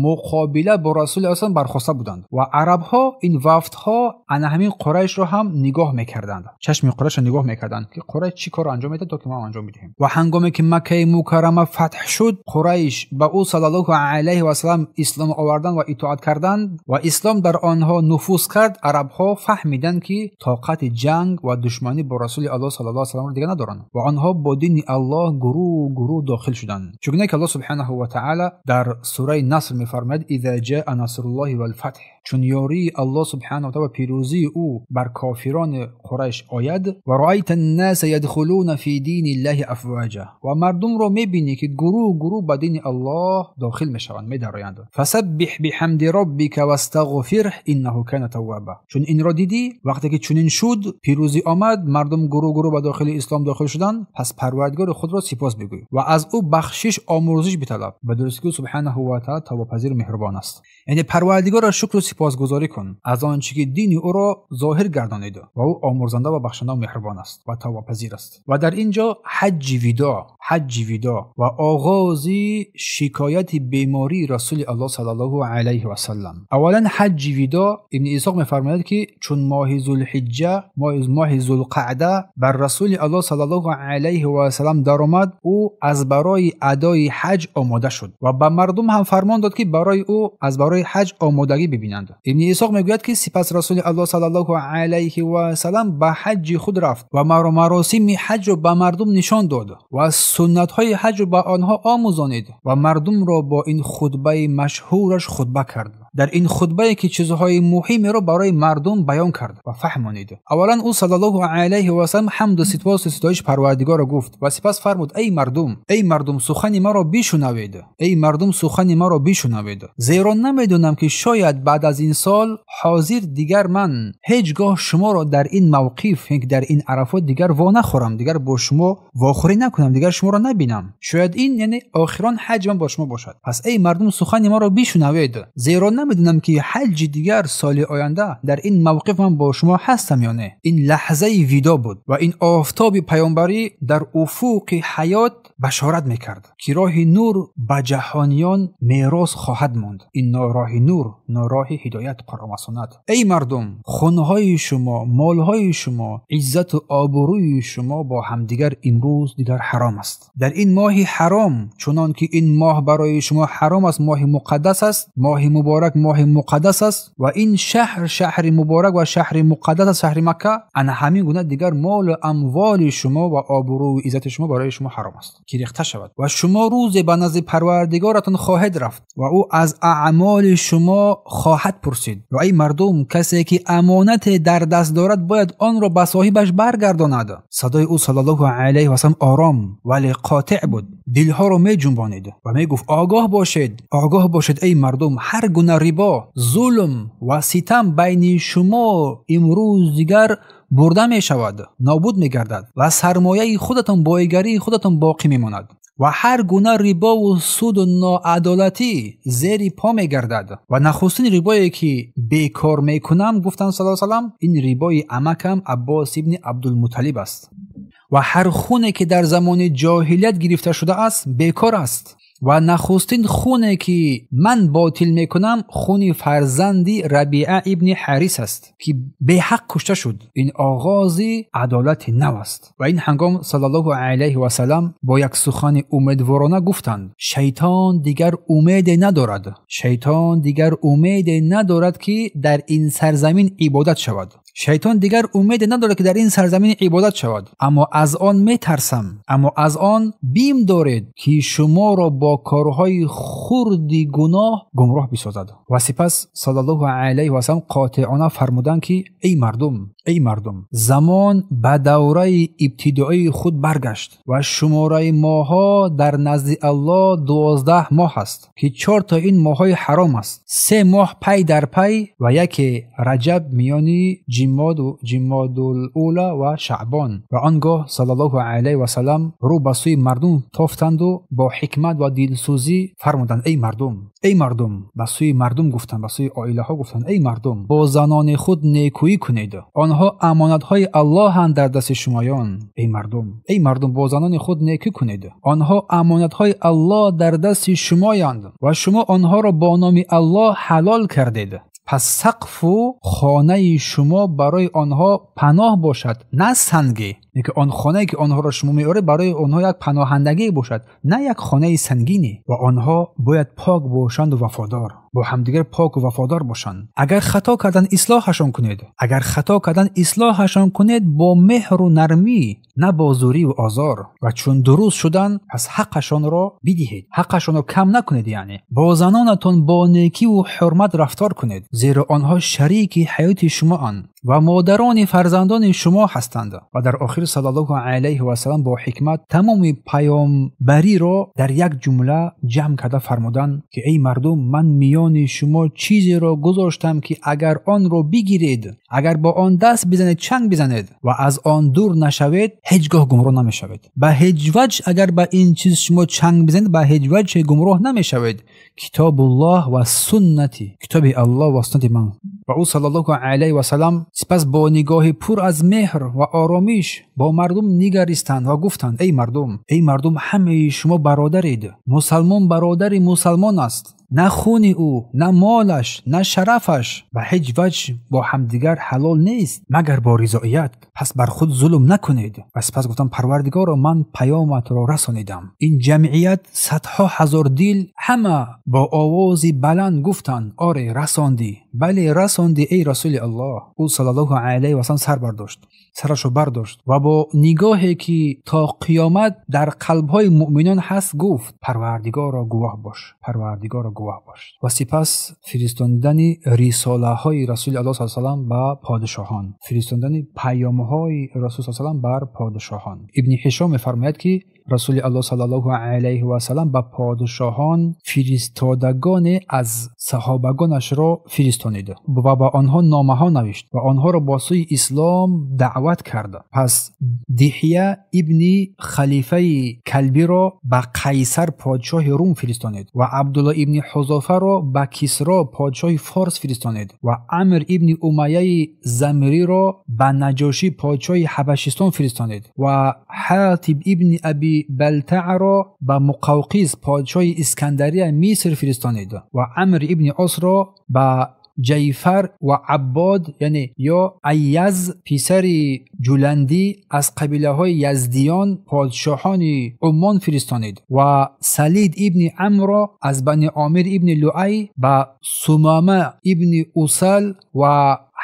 Speaker 1: муқобила бо расули Аллоҳ бархоста буданд ва арабҳо ин вафдҳо ана ҳамин Қурайшро ҳам нигоҳ мекарданд, чашми Қурайшро нигоҳ мекарданд ки Қурайш чӣ корро анҷом медиҳад то ки мо анҷом бидиҳем. Ва ҳангоме ки Маккаи Мукаррама фатҳ шуд, Қурайш ба ӯ саллаллоҳу алайҳи васаллам ислом овардан ва итоат карданд ва ислом дар онҳо нуфуз кард. Арабҳо фаҳмиданд ки тоқати ҷанг ва душманӣ бо расули Аллоҳ саллаллоҳу алайҳи васалламро дигар надоранд ва онҳо бо дини Аллоҳ гурӯҳ гурӯҳ дохил шуданд. Чунки ки Аллоҳ субҳанаҳу ва таъала дар сураи Наср мефармояд: «Иза ҷаа насруллоҳи вал-фатҳ», чун ёрии Аллоҳ субҳанаҳу ва таъала ва пирӯзии ӯ бар кофирони Қурайш ояд, ва раайта ан-наса ядхулуна фи дини Аллоҳи афвоҷа, ва мардумро мебинӣ ки гурӯҳ гурӯҳ ба дини Аллоҳ дохил мешаванд, медароянд. Фасаббиҳ биҳамди роббика вастағфирҳ иннаҳу кана тавваба. Чун инро дидӣ, вақте ки чунин шуд, пирӯзӣ омад, мардум гурӯҳ гурӯҳ ба дохили ислом дохил шуданд, пас парвардигори худро сипос бигӯй ва аз ӯ бахшиш омӯрзиш биталаб. Ба дурустӣ ӯ субҳанаҳу ва таъала тавбапазир меҳрубон аст. Яъне парвардигорро шукру сипосгузорӣ кун аз он чӣ ки дини ӯро зоҳир гардонид ва ӯ омӯрзанда ва бахшанда меҳрубон аст ва тавбапазир аст. Ва дар ин ҷо ҳаҷҷи видоъ ва оғози шикояти бемории расули Аллоҳ саллаллоҳу алайҳи васаллам. Аввалан ҳаҷҷи видоъ, Ибни Исҳоқ мефармояд ки чун моҳи Зулҳиҷҷа, моҳи Зулқаъда бар расули Аллоҳ саллаллоҳу алайҳи васаллам даромад, ӯ аз барои адои ҳаҷ омода шуд ва ба мардум ҳам фармон дод ки барои ӯ аз барои ҳаҷ омодагӣ бибинанд. Ибни Исҳоқ мегӯяд ки сипас расули Аллоҳ саллаллоҳу алайҳи васаллам ба ҳаҷҷи худ рафт ва маросими ҳаҷро ба мардум нишон дод ва суннатҳои ҳаҷро ба онҳо омӯзонид ва мардумро бо ин хутбаи машҳураш хутба кард. Дар ин хутбае ки чизҳои муҳимеро барои мардум баён кард ва фаҳмонид. Аввалан ӯ саллаллоҳу алайҳи васаллам ҳамду сипосу ситоиш парвардигорро гуфт ва сипас фармуд: эй мардум, эй мардум, сухани маро бишунавед, эй мардум, сухани маро бишунавед, зеро намедонам ки шояд баъд аз ин сол ҳозир дигар ман ҳеҷ гоҳ шуморо дар ин мавқиф, дар ин Арафот дигар во нахӯрам, дигар бо шумо вохӯрӣ накунам, дигар шуморо набинам. Шояд ин яъне охирон ҳаҷ ман бо шумо бошад. Пас эй мардум, сухани маро бишунавед, зеро намедонам ки ҳаҷи дигар соли оянда дар ин мавқиф ман бо шумо ҳастам ё не. Ин лаҳзаи видоъ буд ва ин офтоби паёмбарӣ дар уфуқи ҳаёт башорат мекард ки роҳи нур ба ҷаҳониён мерос хоҳад монд. Ин роҳи нур, роҳи ҳидоят, Қуръон ва суннат. Эй мардум, хунҳои шумо, молҳои шумо, иззату обрӯи шумо бо ҳамдигар имрӯз дигар ҳаром аст. Дар ин моҳи ҳаром, чунон ки ин моҳ барои шумо ҳаром аст, моҳи муқаддас аст, моҳи муборак, моҳи муқаддас аст ва ин шаҳр шаҳри муборак ва шаҳри муқаддас аст, шаҳри Макка. ана ҳамин гуна дигар молу амволи шумо ва обрӯю иззати шумо барои шумо ҳаром аст ки рехта шавад ва шумо рӯзе ба назди парвардигоратон хоҳед рафт ва ӯ аз аъмоли шумо хоҳад пурсид. Ва эй мардум, касе ки амонате дар даст дорад бояд онро ба соҳибаш баргардонад. Садои ӯ саллаллоҳу алайҳи васаллам ором вале қотеъ буд, дилҳоро меҷунбонид ва мегуфт: огоҳ бошед, огоҳ бошед эй мардум, ҳар гуна рибо, зулм ва ситам байни шумо имрӯз дигар бурда мешавад, нобуд мегардад ва сармояи худатон, боигарии худатон боқӣ мемонад. ва ҳар гуна рибову суду ноадолатӣ зери по мегардад. Ва нахустин рибое ки бекор мекунам, гуфтанд саллаллоҳу алайҳи васаллам, ин рибои амакам Аббос ибни Абдулмуталиб аст. Ва ҳар хуне ки дар замони ҷоҳилият гирифта шудааст бекор аст. Ва нахустин хуне ки ман ботил мекунам хуни фарзанди Рабиа ибни Ҳарис аст ки беҳақ кушта шуд. Ин оғози адолати нав аст. Ва ин ҳангом саллаллоҳу алайҳи васаллам бо як сухани умедворона гуфтанд: шайтон дигар умеде надорад, шайтон дигар умеде надорад ки дар ин сарзамин ибодат шавад. Шайтон дигар умеде надорад ки дар ин сарзамин ибодат шавад. Аммо аз он метарсам, аммо аз он бим доред ки шуморо бо корҳои хурди гуноҳ гумроҳ бисозад. Ва сипас саллаллоҳу алайҳи васаллам қотеона фармуданд ки эй мардум, эй мардум, замон ба давраи ибтидоии худ баргашт ва шумораи моҳҳо дар назди Аллоҳ 12 моҳ аст ки 4 то ин моҳҳои ҳаром аст, 3 моҳ пай дар пай ва яке Раҷаб миёни Ҷимодул-ула ва Шаъбон. Ва он гоҳ саллаллоҳу алайҳи васаллам рӯ ба сӯи мардум тофтанду бо ҳикмат ва дилсӯзӣ фармуданд: эй мардум, эй мардум. Ба сӯи мардум гуфтанд, ба сӯи оилаҳо гуфтанд: эй мардум, бо занони худ некӯӣ кунед, онҳо амонатҳои Аллоҳанд дар дасти шумоён. Эй мардум, эй мардум, бо занони худ некӣ кунед, онҳо амонатҳои Аллоҳ дар дасти шумоянд ва шумо онҳоро бо номи Аллоҳ ҳалол кардед. Пас сақфу хонаи шумо барои онҳо паноҳ бошад, на санге. Ки он хонае ки онҳоро шумо меоред барои онҳо як паноҳандагӣ бошад, на як хонаи сангинӣ. Ва онҳо бояд пок бошанд ва вафодор, бо ҳамдигар пок ва вафодор бошанд. Агар хато кардан ислоҳашон кунед, агар хато кардан ислоҳашон кунед бо меҳру нармӣ, на бо зӯрӣ ва озор. Ва чун дуруст шудан пас ҳаққашонро бидиҳед, ҳаққашонро кам накунед. Яъне бо занонатон бо некӣ ва ҳурмат рафтор кунед, зеро онҳо шарики ҳаёти шумоанд ва модарони фарзандони шумо ҳастанд. Ва дар охир саллаллоҳу алайҳи васаллам бо ҳикмат тамоми паёмбариро дар як ҷумла ҷамъ карда фармуданд ки эй мардум, ман миёни шумо чизеро гузоштам ки агар онро бигиред, агар бо он даст бизанед, чанг бизанед ва аз он дур нашавед, ҳеҷ гоҳ гумроҳ намешавед. Ба ҳеҷ ваҷ агар ба ин чиз шумо чанг бизанед, ба ҳеҷ ваҷ гумроҳ намешавед. Китобуллоҳ ва суннати, китоби Аллоҳ ва суннати ман. Ва ӯ саллаллоҳу алайҳи васаллам сипас бо нигоҳи пур аз меҳр ва оромиш бо мардум нигаристанд ва гуфтанд: эй мардум, эй мардум, ҳамаи шумо бародаред. Мусалмон бародари мусалмон аст. На хуни ӯ, на молаш, на шарафаш ба ҳеҷ ваҷ бо ҳамдигар ҳалол нест, магар бо ризоият. Пас бар худ зулм накунед. Ва сипас гуфтам: Парвардигоро, ман паёматро расонидам. Ин ҷамъият садҳо ҳазор дил ҳама бо овози баланд гуфтанд: оре, расондӣ, бале расондӣ, эй расули Аллоҳ. Ӯ саллаллоҳу алайҳи васаллам сар бардошт, сарашро бардошт ва бо нигоҳе ки то қиёмат дар қалбҳои муъминон ҳаст гуфт: Парвардигоро гувоҳ бош, Парвардигоро гувоҳ бош. Ва сипас фиристондани рисолаҳои расули Аллоҳ саллаллоҳу алайҳи васаллам ба подшоҳон, фиристондани паёмҳои расул саллаллоҳу алайҳи васаллам бар подшоҳон. Ибни Ҳишом мефармояд ки расули Аллоҳ саллаллоҳу алайҳи васаллам ба подшоҳон фиристодагоне аз саҳобагонашро фиристонид ва ба онҳо номаҳо навишт ва онҳоро бо сӯи ислом даъват кард. Пас Диҳия ибни халифаи Калбиро ба Қайсар подшоҳи Рум фиристонид ва Абдулло ибни Ҳузофаро ба Кисро подшоҳи Форс фиристонид ва Амр ибни Умайяи Замриро ба Наҷошӣ подшоҳи Ҳабашистон фиристонид ва Ҳатиб ибни Аби Балтаъро ба Муқавқис подшоҳи Искандария Миср фиристонид ва Амр ибни Осро ба Ҷайфар ва Аббод, яъне ё Айяз писари Ҷуландӣ аз қабилаҳои Яздиён подшоҳони Уммон фиристонид ва Салид ибни Амрро аз Бани Омир ибни Луай ба Сумома ибни Усал ва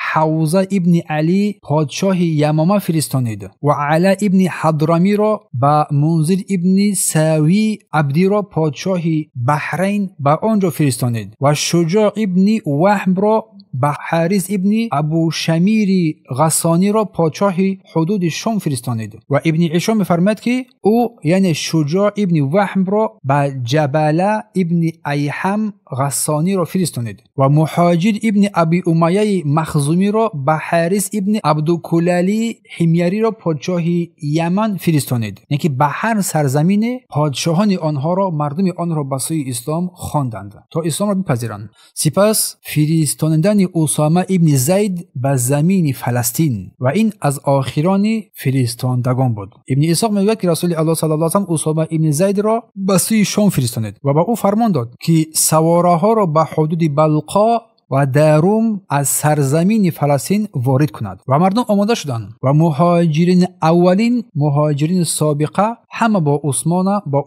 Speaker 1: Ҳавза ибни Алӣ подшоҳи Ямома фиристонид ва Ала ибни Ҳадрамиро ба Мунзир ибни Савӣ Абдиро подшоҳи Баҳрайн ба он ҷо фиристонид ва Шуҷоъ ибни Ваҳбро ба Ҳарис ибни Абу Шамири Ғассониро подшоҳи ҳудуди Шом фиристонид. Ва ибни Ҳишом мефармояд ки ӯ, яъне Шуҷоъ ибни Ваҳбро ба Ҷабала ибни Айҳам Ғассониро фиристонид ва Муҳоҷир ибни Аби Умайяи Махзумиро Махзумиро ба Ҳарис ибни Абдукулали Ҳимяриро подшоҳи Яман фиристонид. Яъне ки ба ҳар сарзамине подшоҳони онҳоро, мардуми онро ба сӯи ислом хонданд то исломро бипазиранд. Сипас фиристонидани Усома ибни Зайд ба замини Фаластин ва ин аз охирони фиристондагон буд. Ибни Исҳоқ мегӯяд ки Расули Аллоҳ саллаллоҳу алайҳи васаллам Усома ибни Зайдро ба сӯи Шом фиристонид ва ба ӯ фармон дод ки савораҳоро ба ҳудуди Балқо ва Дарум аз сарзамини Фаластин ворид кунад. Ва мардум омода шуданд ва муҳоҷирини аввалин, муҳоҷирини собиқа ҳама бо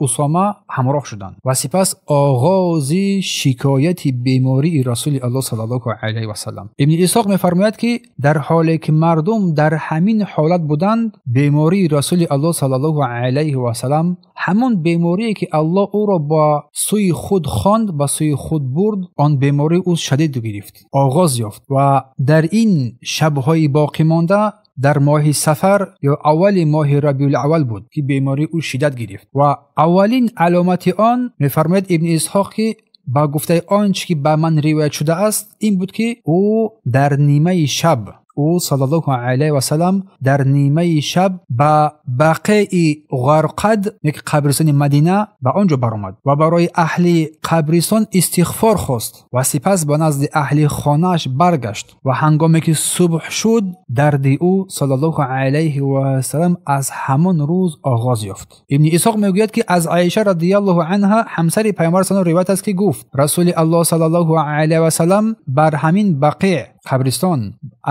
Speaker 1: Усома ҳамроҳ шуданд. Ва сипас оғози шикояти бемории Расули Аллоҳ саллаллоҳу алайҳи васаллам. Ибни Исҳоқ мефармояд ки дар ҳоле ки мардум дар ҳамин ҳолат буданд, бемории Расули Аллоҳ саллаллоҳу алайҳи васаллам, ҳамон беморие ки Аллоҳ ӯро ба сӯи худ хонд, ба сӯи худ бурд, он бемории ӯ шадид гирифт, оғоз ёфт ва дар ин шабҳои боқӣ монда дар моҳи сафар ё аввали моҳи Рабиул-аввал буд ки бемории ӯ шиддат гирифт. Ва аввалин аломати он, мефармояд Ибни Исҳоқ, ки ба гуфтаи он чӣ ки ба ман ривоят шудааст, ин буд ки ӯ дар нимаи шаб, ӯ саллаллоҳу алайҳи васаллам дар нимаи шаб ба бақеи Ғарқад, як қабристони Мадина, ба он ҷо баромад ва барои аҳли қабристон истиғфор хост ва сипас ба назди аҳли хонааш баргашт ва ҳангоме ки субҳ шуд, дарди ӯ саллаллоҳу алайҳи васаллам аз ҳамон рӯз оғоз ёфт. Ибни Исҳоқ мегӯяд ки аз Аиша радияллоҳу анҳа, ҳамсари Паёмбар саллаллоҳу ривоят аст ки гуфт: Расули Аллоҳ саллаллоҳу алайҳи васаллам бар ҳамин бақеъ, қабристон,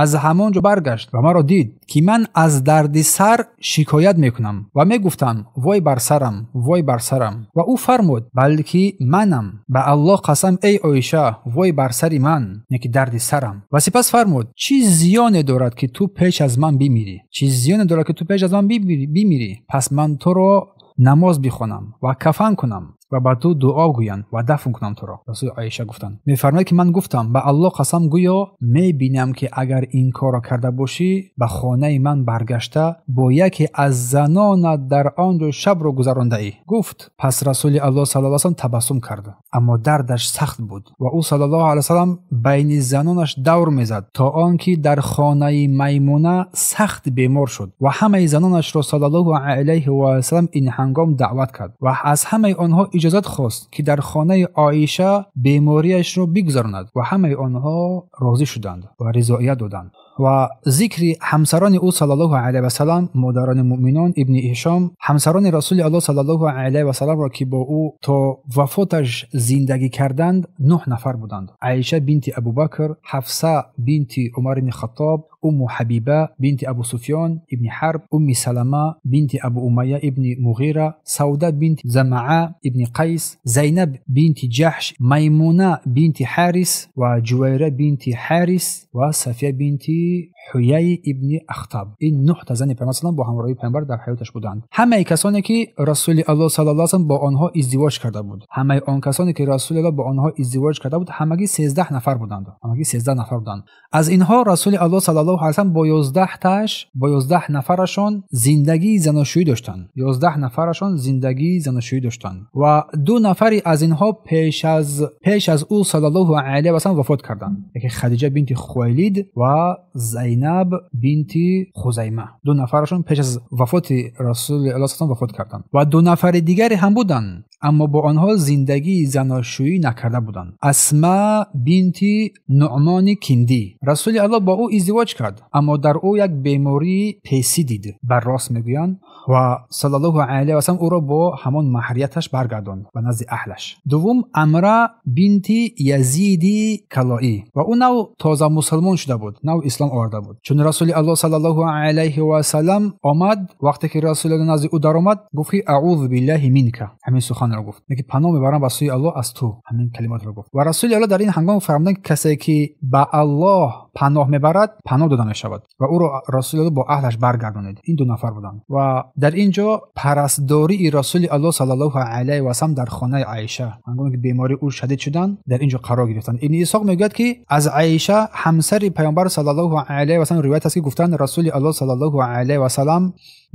Speaker 1: аз ҳамон ҷо баргашт ва маро дид ки ман аз дарди сар шикоят мекунам ва мегуфтам: вой бар сарам, вой бар сарам. Ва ӯ фармуд: балки манам, ба Аллоҳ қасам, эй Оиша, вой бар сари ман, яъне ки дарди сарам. Ва сипас фармуд: чӣ зиёне дорад ки ту пеш аз ман бимирӣ? Чӣ зиёне дорад ки ту пеш аз ман бимирӣ? Пас ман туро намоз бихонам ва кафан кунам ва ба ту дуо гӯям ва дафн кунам туро. Расули Аиша гуфтанд, мефармояд ки ман гуфтам: ба Аллоҳ қасам, гӯё мебинам ки агар ин корро карда бошӣ, ба хонаи ман баргашта бо яке аз занонат дар он ҷо шабро гузарондаӣ. Гуфт: пас Расули Аллоҳ саллаллоҳу алайҳи васаллам табассум кард, аммо дардаш сахт буд ва ӯ саллаллоҳу алайҳи васаллам байни занонаш давр мезад то он ки дар хонаи Маймуна сахт бемор шуд ва ҳамаи занонашро саллаллоҳу алайҳи васаллам ин ҳангом даъват кард ва аз ҳамаи онҳо иҷозат хост ки дар хонаи Оиша бемориашро бигузаронад ва ҳамаи онҳо розӣ шуданд ва ризоият доданд. Ва зикри ҳамсарони ӯ саллаллоҳу алайҳи васаллам, модарони муъминон, Ибни Ҳишом ҳамсарони Расули Аллоҳ саллаллоҳу алайҳи васалламро ки бо ӯ то вафоташ зиндагӣ карданд, 9 нафар буданд. Аиша бинти Абубакр, Ҳафса бинти Умар ибни Хаттоб, Умму Ҳабиба бинти Абу Суфён ибни Ҳарб, Умми Салама бинти Абу Умайя ибни Муғира, Савда бинти Замаа ибни Қайс, Зайнаб бинти Ҷаҳш, Маймуна бинти Ҳарис ва Ҷувайра бинти Ҳарис ва Сафия бинти Ҳуяй ибни Ахтаб. Ин 9 та зани Паёмбар саллаллоҳу бо ҳамроҳии Паёмбар дар ҳаёташ буданд. Ҳамаи касоне ки Расули Аллоҳ саллаллоҳу алайҳи васаллам бо онҳо издивоҷ карда буд, ҳамаи он касоне ки Расули Аллоҳ бо онҳо издивоҷ карда буд, ҳамагӣ 13 нафар буданд. Ҳамагӣ 13 нафар буданд. Аз инҳо Расули Аллоҳ саллаллоҳу алайҳи васаллам бо 11 таш, бо 11 нафарашон зиндагии заношӯӣ доштанд. 11 нафарашон зиндагии заношӯӣ доштанд ва 2 нафари аз инҳо пеш аз ӯ саллаллоҳу алайҳи васаллам вафот карданд. Яке Хадиҷа бинти Хувайлид ва Зайнаб бинти Хузайма. 2 нафарашон пеш аз вафоти Расули Аллоҳ саллаллоҳу алайҳи васаллам вафот карданд ва 2 нафари дигаре ҳам буданд, аммо бо онҳо зиндагии заношӯӣ накарда буданд. Асма бинти Нуъмони Киндӣ. Расули Аллоҳ бо ӯ издивоҷ кард, аммо дар ӯ як бемории песӣ дид, бар рост мегӯянд, ва саллаллоҳу алайҳи васаллам ӯро бо ҳамон маҳрияташ баргардонд ба назди аҳлаш. Дуввум Амра бинти Язиди Калоӣ ва ӯ нав тоза мусулмон шуда буд, нав ислом оварда буд. Чун Расули Аллоҳ саллаллоҳу алайҳи васаллам омад, вақте ки Расули Аллоҳ назди ӯ даромад, гуфт ки аъузу биллаҳи минка, ҳамин суханро гуфт, яъне паноҳ мебарам ба сӯи Аллоҳ аз ту, ҳамин калимотро гуфт. Ва Расули Аллоҳ дар ин ҳангом фармуданд ки касе ки ба Аллоҳ паноҳ мебарад, паноҳ дода мешавад ва ӯро Расули Аллоҳ бо аҳлаш баргардонид. Ин 2 нафар буданд ва дар ин ҷо парастдории Расули Аллоҳ саллаллоҳу алайҳи васаллам дар хонаи Аиша, ҳангоме ки бемории ӯ шадид шуданд, дар ин ҷо қарор гирифтанд. Ибни Исҳоқ мегӯяд ки аз Аиша ҳамсари Паёмбар саллаллоҳу алайҳи васаллам ривоят аст ки гуфтанд Расули Аллоҳ саллаллоҳу алайҳи васаллам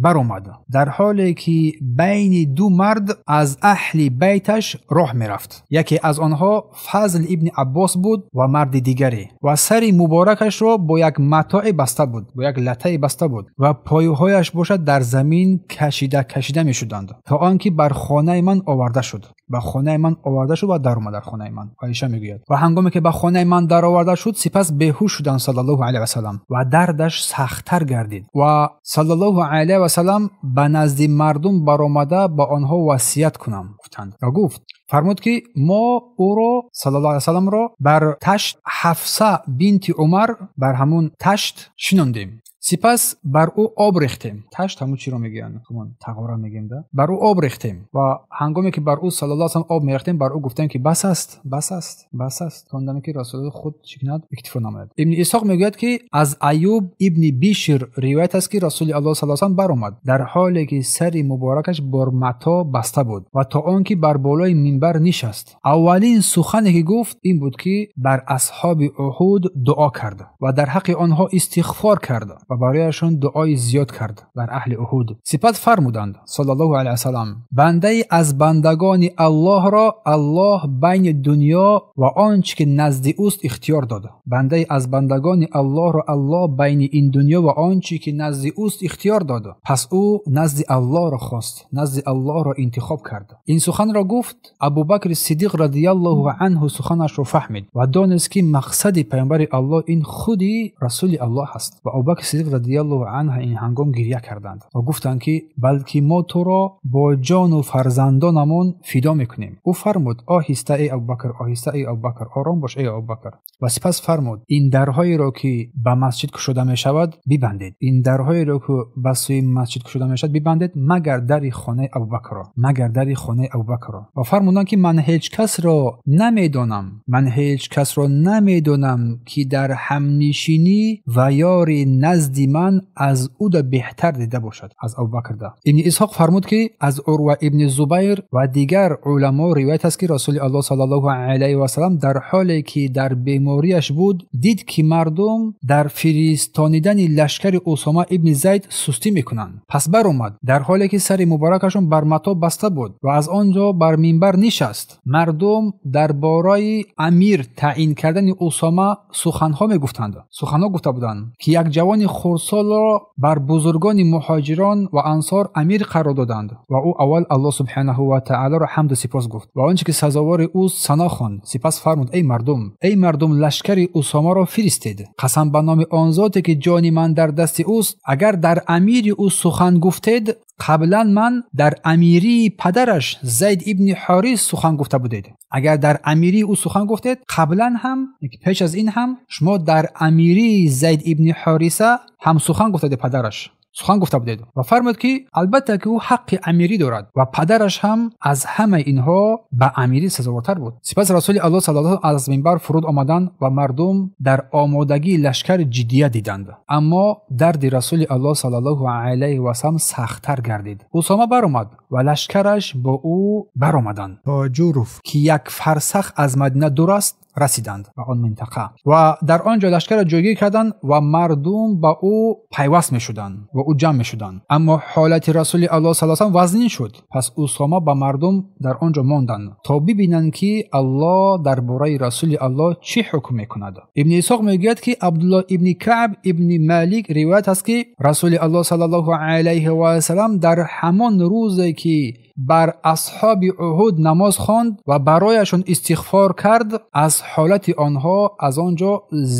Speaker 1: баромад, дар ҳоле ки байни 2 мард аз аҳли байташ роҳ мерафт. Яке аз онҳо Фазл ибни Аббос буд ва марди дигаре, ва сари муборак муборакашро бо як матои баста буд, бо як латаи баста буд ва пойҳояш бошад дар замин кашида кашида мешуданд то он ки бар хонаи ман оварда шуд. Ба хонаи ман оварда шуд ва даромад дар хонаи ман. Оиша мегӯяд ва ҳангоме ки ба хонаи ман дароварда шуд, сипас беҳуш шуданд саллаллоҳу алайҳи васаллам ва дардаш сахттар гардид ва саллаллоҳу алайҳи васаллам ба назди мардум баромада ба онҳо васият кунам гуфтанд ва гуфт фармуд ки мо ӯро саллаллоҳу алайҳи васалламро бар ташт Ҳафса бинти Умар бар ҳамун ташт шинондем. Сипас бар ӯ об рехтем. Ташт ҳамун чиро мегӯянд? Ҳамон тағора мегӯем да. Бар ӯ об рехтем ва ҳангоме ки бар ӯ саллаллоҳу алайҳи васаллам об мерехтем, бар ӯ гуфтем ки бас аст, бас аст, бас аст. То он даме ки Расули худ чӣ кунад, иктифо намояд. Ибни Исҳоқ мегӯяд ки аз Аюб ибни Бишр ривоят аст ки Расули Аллоҳ саллаллоҳу алайҳи васаллам баромад дар ҳоле ки сари муборакаш бор мато баста буд ва то он ки бар болои минбар нишаст. Аввалин сухане ки гуфт ин буд ки бар асҳоби Уҳуд дуо кард ва дар ҳаққи онҳо истиғфор кард ва барояшон дуои зиёд кард бар аҳли Уҳуд. Сипас фармуданд саллаллоҳу алайҳи васаллам: бандае аз бандагони Аллоҳро Аллоҳ байни дунё ва он чӣ ки назди ӯст ихтиёр дод. Бандае аз бандагони Аллоҳро Аллоҳ байни ин дунё ва он чӣ ки назди ӯст ихтиёр дод. Пас ӯ назди Аллоҳро хост, назди Аллоҳро интихоб кард. Ин суханро гуфт Абубакри Сиддиқ радияллоҳу анҳу суханашро фаҳмид ва донист ки мақсади паёмбари Аллоҳ ин худи Расули Аллоҳ аст. Ва Абубакри Сиддиқ радияллоҳу анҳу ин ҳангом гиря карданд ва гуфтанд ки балки мо туро бо ҷону фарзандонамон фидо мекунем. Ӯ фармуд: оҳиста эй Абубакр, оҳиста эй Абубакр, ором бош эй Абубакр. Ва сипас фармуд: ин дарҳоеро ки ба масҷид кушода мешавад бибандед, ин дарҳоеро ки ба сӯи масҷид кушода мешавад бибандед, магар дари хонаи Абубакрро, магар дари хонаи Абубакрро. Ва фармуданд ки ман ҳеҷ касро намедонам, ман ҳеҷ касро намедонам ки дар ҳамнишинӣ ва ёри назди ман аз ӯ да беҳтар дида бошад аз Абубакр да. Ибни Исҳоқ фармуд ки аз Урва ибни Зубайр ва дигар уламо ривоят аст ки Расули Аллоҳ саллаллоҳу алайҳи васаллам дар ҳоле ки дар бемориаш буд дид ки мардум дар фиристонидани лашкари Усома ибни Зайд сустӣ мекунанд. Пас баромад дар ҳоле ки сари муборакашон бар мато баста буд ва аз он ҷо бар минбар нишаст. Мардум дар бораи амир таъин кардани Усома суханҳо мегуфтанд. Суханҳо гуфта буданд ки як ҷавони хурдсолро бар бузургони муҳоҷирон ва ансор амир қарор доданд ва ӯ аввал Аллоҳ субҳанаҳу ва таъолоро ҳамду сипос гуфт ва он чӣ ки сазовори ӯст сано хонд. Сипас фармуд: эй мардум, эй мардум, лашкари Усомаро фиристед. Қасам ба номи он зоте ки ҷони ман дар дасти ӯст, агар дар амири ӯ сухан гуфтед, қаблан ман дар амирии падараш Зайд ибни Ҳорис сухан гуфта будед. Агар дар амирии ӯ сухан гуфтед, қаблан ҳам, пеш аз ин ҳам шумо дар амирии Зайд ибни Ҳориса ҳам сухан гуфтаед, падараш сухан гуфта будед. Ва фармуд ки албатта ки ӯ ҳаққи амирӣ дорад ва падараш ҳам аз ҳамаи инҳо ба амирӣ сазовортар буд. Сипас Расули Аллоҳ саллаллоҳу алайҳи аз минбар фуруд омаданд ва мардум дар омодагии лашкар ҷиддият диданд. Аммо дарди Расули Аллоҳ саллаллоҳу алайҳи васаллам сахттар гардид. Усома баромад ва лашкараш бо ӯ баромаданд
Speaker 2: то Ҷуруф,
Speaker 1: ки як фарсах аз Мадина дур аст, расиданд ба он минтақа ва дар он ҷо лашкарро ҷойгир карданд ва мардум ба ӯ пайваст мешуданд ва ӯ ҷамъ мешуданд. Аммо ҳолати Расули Аллоҳ саллаллоҳу алайҳи васаллам вазнин шуд. Пас Усома ба мардум дар он ҷо монданд то бибинанд ки Аллоҳ дар бораи Расули Аллоҳ чӣ ҳукм мекунад. Ибни Исҳоқ мегӯяд ки Абдуллоҳ ибни Каъб ибни Малик ривоят аст ки Расули Аллоҳ саллаллоҳу алайҳи васаллам дар ҳамон рӯзе ки бар асҳоби Уҳуд намоз хонд ва барояшон истиғфор кард, аз ҳолати онҳо аз он ҷо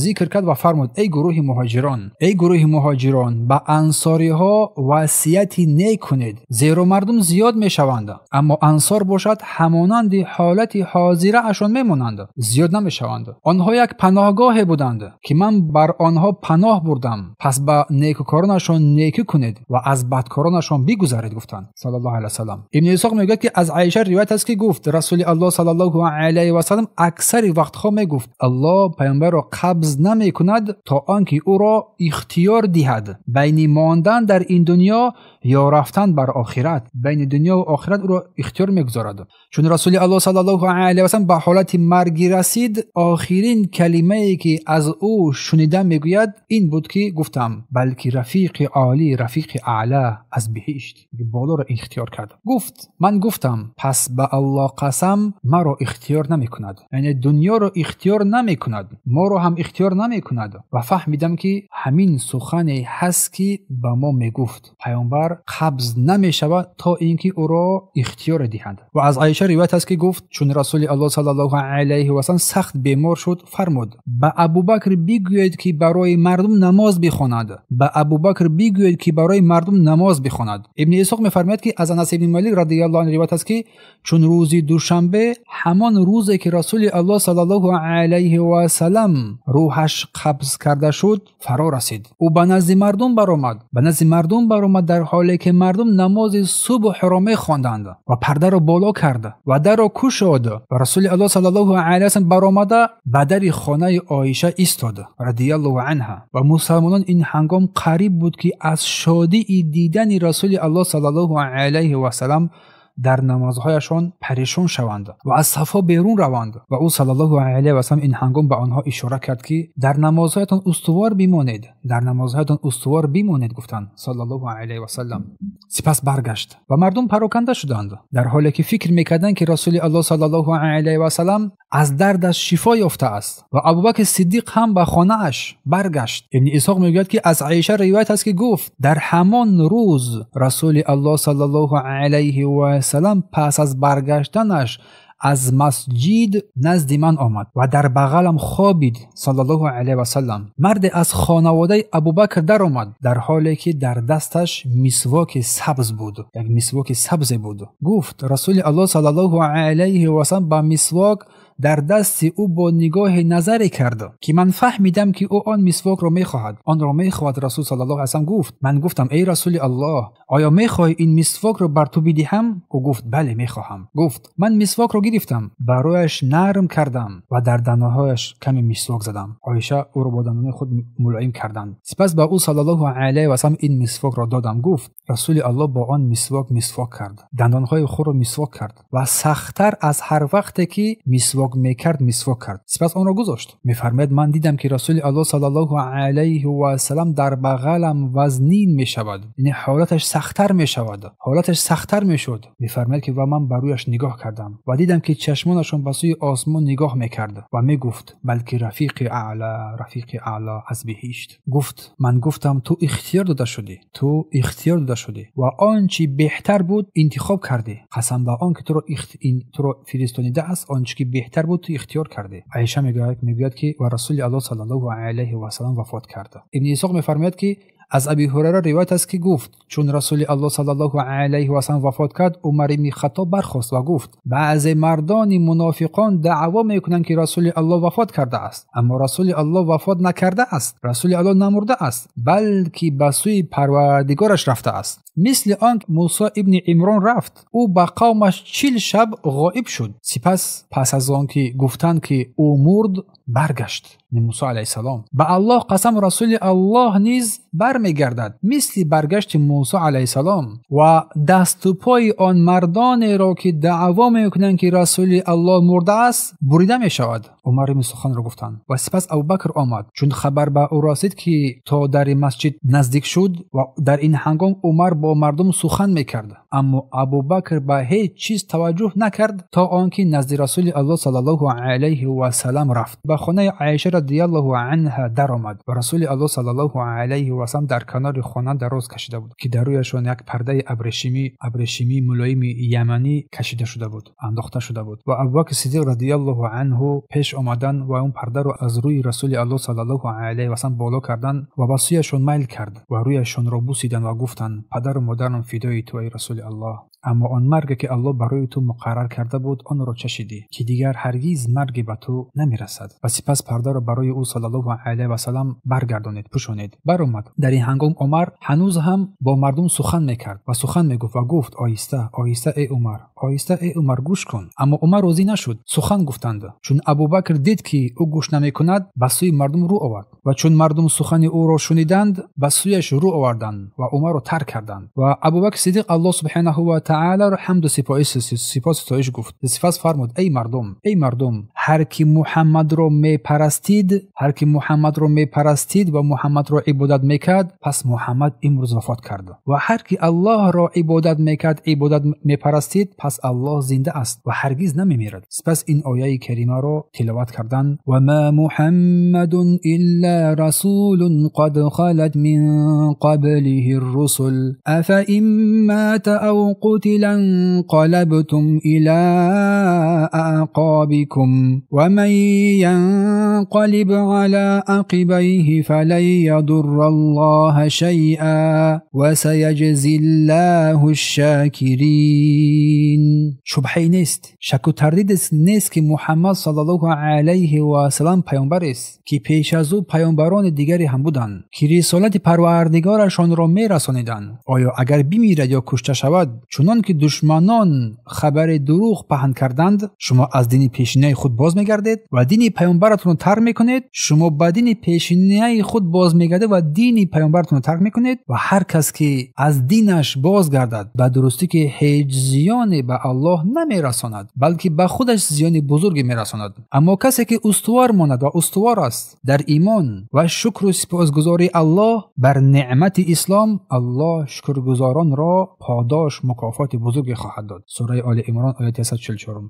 Speaker 1: зикр кард ва фармуд: эй гурӯҳи муҳоҷирон, эй гурӯҳи муҳоҷирон, ба ансориҳо васияти нек кунед, зеро мардум зиёд мешаванд, аммо ансор бошад ҳамонанди ҳолати ҳозираашон мемонанд, зиёд намешаванд. Онҳо як паноҳгоҳе буданд ки ман бар онҳо паноҳ бурдам, пас ба некукоронашон некӣ кунед ва аз бадкоронашон бигузаред, гуфтанд саллаллоҳу алайҳи васаллам. Ибни Исҳоқ мегӯяд ки аз Оиша ривоят аст ки гуфт Расули Аллоҳ саллаллоҳу алайҳи васаллам аксари вақтҳо мегуфт: Аллоҳ паёмбарро қабз намекунад то он ки ӯро ихтиёр диҳад байни мондан дар ин дунё ё рафтан бар охират. Байни дунё ва охират ӯро ихтиёр мегузорад. Чун Расули Аллоҳ саллаллоҳу алайҳи васаллам ба ҳолати маргӣ расид, охирин калимае ки аз ӯ шунида мегӯяд ин буд ки гуфтам балки рафиқи олӣ, рафиқи аъло аз биҳишт, болоро ихтиёр кард. Гуфт Гуфт ман гуфтам пас ба Аллоҳ қасам маро ихтиёр намекунад, яъне дунёро ихтиёр намекунад, моро ҳам ихтиёр намекунад. Ва фаҳмидам ки ҳамин сухане ҳаст ки ба мо мегуфт паёмбар қабз намешавад то инки ӯро ихтиёр диҳанд. Ва аз Оиша ривоят аст ки гуфт чун Расули Аллоҳ саллаллоҳу алайҳи васаллам сахт бемор шуд, фармуд ба Абубакр бигӯед ки барои мардум намоз бихонад. Ба Абубакр бигӯед ки барои мардум намоз бихонад. Ибни Исҳоқ мефармояд ки аз Анас ибни Молик радиаллоҳу анҳу ривоят аст ки чун рӯзи душанбе, ҳамон рӯзе ки Расули Аллоҳ саллаллоҳу алайҳи васаллам рӯҳаш қабз карда шуд, фаро расид. Ӯ ба назди мардум баромад, ба назди мардум баромад дар ҳоле ки мардум намози субҳро мехонданд ва пардаро боло кард ва дарро кушод ва Расули Аллоҳ саллаллоҳу алайҳи васаллам баромада ба дари хонаи Оиша истод радиаллоҳу анҳа. Ва мусалмонон ин ҳангом қариб буд ки аз шодии дидани Расули Аллоҳ саллаллоҳу алайҳи васаллам дар намозҳояшон парешон шаванд ва аз сафо берун раванд. Ва ӯ саллаллоҳу алайҳи васаллам ин ҳангом ба онҳо ишора кард ки дар намозҳоятон устувор бимонед, дар намозҳоятон устувор бимонед, гуфтанд саллаллоҳу алайҳи васаллам. Сипас баргашт ва мардум пароканда шуданд, дар ҳоле ки фикр мекарданд ки Расули Аллоҳ саллаллоҳу алайҳи васаллам аз дардаш шифо ёфтааст. Ва Абубакр Сиддиқ ҳам ба хонааш баргашт. Ибни Исҳоқ мегӯяд ки аз Оиша ривоят аст ки гуфт дар ҳамон рӯз Расули Аллоҳ саллаллоҳу алайҳи васаллам пас аз баргаштанаш аз масҷид назди ман омад ва дар бағалам хобид саллаллоҳу алайҳи васаллам. Марде аз хонаводаи Абубакр даромад дар ҳоле ки дар дасташ мисвоки сабз буд, як мисвоки сабзе буд. Гуфт Расули Аллоҳ саллаллоҳу алайҳи васаллам ба мисвок дар дасти ӯ бо нигоҳи назаре кард ки ман фаҳмидам ки ӯ он мисвокро мехоҳад, онро мехоҳад. Расул саллаллоҳу алайҳи васаллам гуфт ман гуфтам эй Расули Аллоҳ, оё мехоҳӣ ин мисвокро бар ту бидиҳам? Ӯ гуфт бале мехоҳам. Гуфт ман мисвокро гирифтам, барояш нарм кардам ва дар дандонҳояш каме мисвок задам. Оиша ӯро бо дандони худ мулоим карданд. Сипас ба ӯ саллаллоҳу алайҳи васаллам ин мисвокро додам. Гуфт Расули Аллоҳ бо он мисвок мисвок кард, дандонҳои худро мисвок кард ва сахттар аз ҳар вақте ки мисвок мекард мисвок кард. Сипас онро гузошт. Мефармояд ман дидам ки Расули Аллоҳ саллаллоҳу алайҳи васаллам дар бағалам вазнин мешавад, яъне ҳолаташ сахттар мешавад, ҳолаташ сахттар мешуд. Мефармояд ки ва ман ба рӯяш нигоҳ кардам ва дидам ки чашмонашон ба сӯи осмон нигоҳ мекард ва мегуфт балки рафиқи аъло, рафиқи аъло аз биҳишт. Гуфт ман гуфтам ту ихтиёр дода шудӣ, ту ихтиёр дода шудӣ ва он чи беҳтар буд интихоб кардӣ. Қасам ба он ки туро фиристонидааст, он чи ки беҳтар буд ту ихтиёр кардӣ. Оиша мегӯяд ки ва Расули Аллоҳ саллаллоҳу алайҳи васаллам вафот кард. Ибни Исҳоқ мефармояд ки аз Аби Ҳурайра ривоят аст ки гуфт чун Расули Аллоҳ саллаллоҳу алайҳи васаллам вафот кард, Умар ибни Хаттоб бархост ва гуфт баъзе мардони мунофиқон даъво мекунанд ки Расули Аллоҳ вафот кардааст, аммо Расули Аллоҳ вафот накардааст, Расули Аллоҳ намурдааст, балки ба сӯи Парвардигораш рафтааст. Мисли он Мусо ибни Имрон рафт, ӯ ба қавмаш 40 шаб ғоиб шуд. Сипас пас аз он ки гуфтанд ки ӯ мурд, баргашт. Мусо алайҳиссалом ба Аллоҳ қасам, Расули Аллоҳ низ бармегардад мисли баргашти Мусо алайҳиссалом ва дасту пои он мардонеро ки даъво мекунанд ки Расули Аллоҳ мурдааст бурида мешавад. Умар ибни суханро гуфтанд. Ва сипас Абубакр омад. Чун хабар ба ӯ расид ки то дари масҷид наздик шуд ва дар ин ҳангом Умар бо мардум сухан мекард, аммо Абубакр ба ҳеҷ чиз таваҷҷӯҳ накард то он ки назди Расули Аллоҳ саллаллоҳу алайҳи васаллам рафт. Ба хонаи Оиша радиаллоҳу анҳа даромад ва Расули Аллоҳ саллаллоҳу алайҳи васаллам дар канори хона дароз кашида буд ки дар рӯяшон як пардаи абрешимии мулоими яманӣ кашида шуда буд, андохта шуда буд. Ва Абубакр Сиддиқ радиаллоҳу анҳу пеш омадан ва он пардаро аз рӯи Расули Аллоҳ саллаллоҳу алайҳи васаллам боло кардан ва ба сӯяшон майл кард ва рӯяшонро бусиданд ва гуфтанд падару модарам фидои ту эй Расули Аллоҳ, аммо он марге ки Аллоҳ барои ту муқаррар карда буд онро чашидӣ ки дигар ҳаргиз марге ба ту намерасад. Ва сипас пардаро барои ӯ саллаллоҳу алайҳи васаллам баргардонид, пӯшонид. Баромад. Дар ин ҳангом Умар ҳанӯз ҳам бо мардум сухан мекард ва сухан мегуфт ва гуфт оҳиста, оҳиста эй Умар, оҳиста эй Умар, гӯш кун. Аммо Умар розӣ нашуд. Сухан гуфтанд. Чун Абубакр дид ки ӯ гӯш намекунад, ба сӯи мардум рӯ овард ва чун мардум сухани ӯро шуниданд, ба сӯяш рӯ оварданд ва Умарро тарк карданд. Ва Абубакр Сиддиқ Аллоҳ субҳанаҳу ва تعالی را حمد و سپاس ستایش گفت. سپس فرمود ای مردم، ای مردم، هر کی محمد را میپرستید، هر کی محمد را میپرستید و محمد را عبادت میکرد، پس محمد امروز وفات کرد. و هر کی الله را عبادت میکرد، عبادت میپرستید، پس الله زنده است و هرگز نمیمیرد. سپس این آیه کریمه را تلاوت کردند: و ما محمد الا رسول قد خلت من قبله الرسل افإن مات او قتل انقلبتم الى اعقابكم ومن ينقلب على عقبيه فلن يضر الله شيئا وسيجزي الله الشاكرين. شبهه نیست، شک و تردید نیست که محمد صلی الله علیه و سلم پیامبر است که پیش از او پیامبران دیگری هم بودند که رسالت پروردگارشان را میرسانیدند. آیا اگر بمیرد یا کشته شود، چنان که دشمنان خبر دروغ پهن کردند، شما از دین پیشینه خود باز میگردید و دین پیامبرتون رو ترک میکنید؟ شما به دین پیشینه خود باز میگردید و دین پیامبرتون رو ترک میکنید؟ و هر کس که از دینش بازگردد، به درستی که هیچ زیانی به الله نمیرساند، بلکه به خودش زیان بزرگی میرساند. اما کسی که استوار ماند و استوار است در ایمان و شکر و سپاسگزاری الله بر نعمت اسلام، الله شکرگزاران را پاداش مکافات بزرگی خواهد داد. سوره آل عمران آیه 144.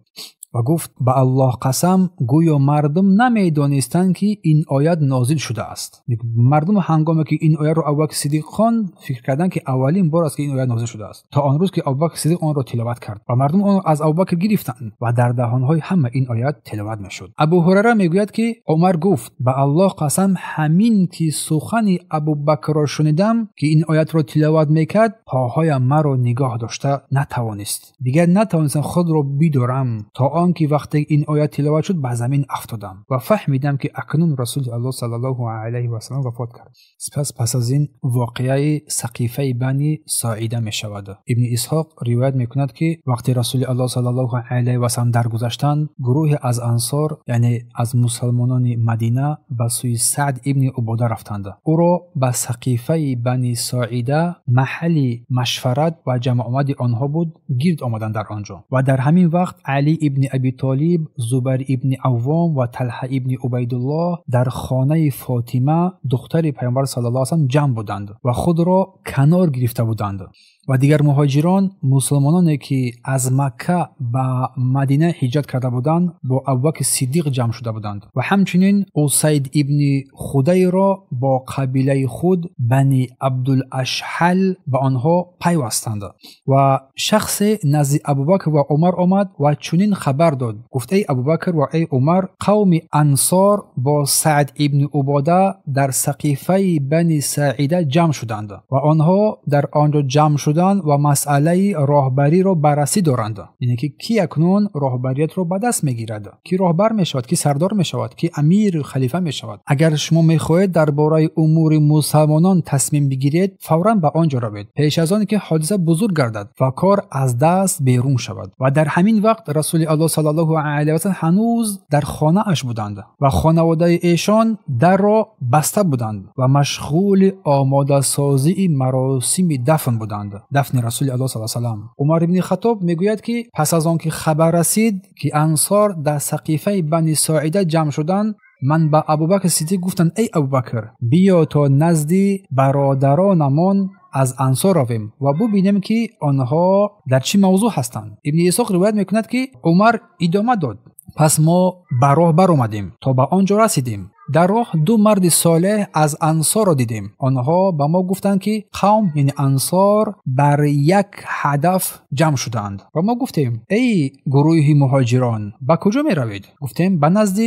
Speaker 1: و گفت به الله قسم، گویا مردم نمیدانستند که این آیت نازل شده است. مردم هنگامی که این آیه را ابوبکر صدیق خواند، فکر کردند که اولین بار است که این آیه نازل شده است، تا آن روز که ابوبکر صدیق آن را تلاوت کرد و مردم آن را از ابوبکر گرفتند و در دهانهای همه این آیت تلاوت میشد. ابو هریره میگوید که عمر گفت به الله قسم، همین که سخن ابوبکر را شنیدم که این آیت را تلاوت میکرد، پاهایم مرا نگاه داشته نتوانست، دیگر نتوانستم خود را بیدارم، تا آن که وقتی این آیت تلاوت شد به زمین افتادم و فهمیدم که اکنون رسول الله صلی الله علیه و سلم وفات کرد. سپس پس از این واقعه سقیفه بنی ساعده می شود. ابن اسحاق روایت می کند که وقتی رسول الله صلی الله علیه و سلم درگذشتند، گروه از انصار، یعنی از مسلمانان مدینه، به سوی سعد ابن عباده رفتند. او را به سقیفه بنی ساعده، محل مشورت و جمع آمد آنها بود، گرد آمدند در آنجا. و در همین وقت علی ابن ابی طالب، زبیر ابن عوام و طلحه ابن عبیدالله در خانه فاطمه دختر پیامبر صلی الله علیه و سلم جمع بودند و خود را کنار گرفته بودند. و دیگر مهاجران، مسلمانانی که از مکه به مدینه هجرت کرده بودند، با ابوبکر صدیق جمع شده بودند. و همچنین اسید ابن خدیر را با قبیله خود بنی عبدالاشحل به آنها پیوستند. و شخص نزد ابوبکر و عمر آمد و چنین خبر داد، گفت ای ابوبکر و ای عمر، قوم انصار با سعد ابن عباده در سقیفه بنی ساعده جمع شدند و آنها در آنجا جمع شدند و مسئله راهبری را بررسی دارند. یعنی که کی اکنون راهبریت را به دست میگیرد، کی راهبر میشود، کی سردار میشود، کی امیر خلیفه میشود. اگر شما میخواهید درباره امور مسلمانان تصمیم بگیرید، فورا به آنجا روید، پیش از آن که حادثه بزرگ گردد و کار از دست بیرون شود. و در همین وقت رسول الله صلی الله علیه و سلم هنوز در خانه اش بودند و خانواده ایشان در را بسته بودند و مشغول آماده سازی مراسم دفن بودند، دفن رسول الله صلی الله علیه و سلم. عمر ابن خطاب میگوید که پس از آن که خبر رسید که انصار در سقیفه بنی ساعده جمع شدند، من به ابوبکر صدیق گفتم ای ابوبکر، بیا تا نزد برادرانمان از انصار رویم و ببینیم که آنها در چه موضوع هستند. ابن اسحاق روایت میکند که عمر ادامه داد پس ما به راه برآمدیم تا به آنجا رسیدیم. در راه دو مرد صالح از انصار را دیدیم. آنها به ما گفتند که قوم، یعنی انصار، بر یک هدف جمع شدند. و ما گفتیم ای گروه مهاجران، به کجا می روید؟ گفتیم به نزد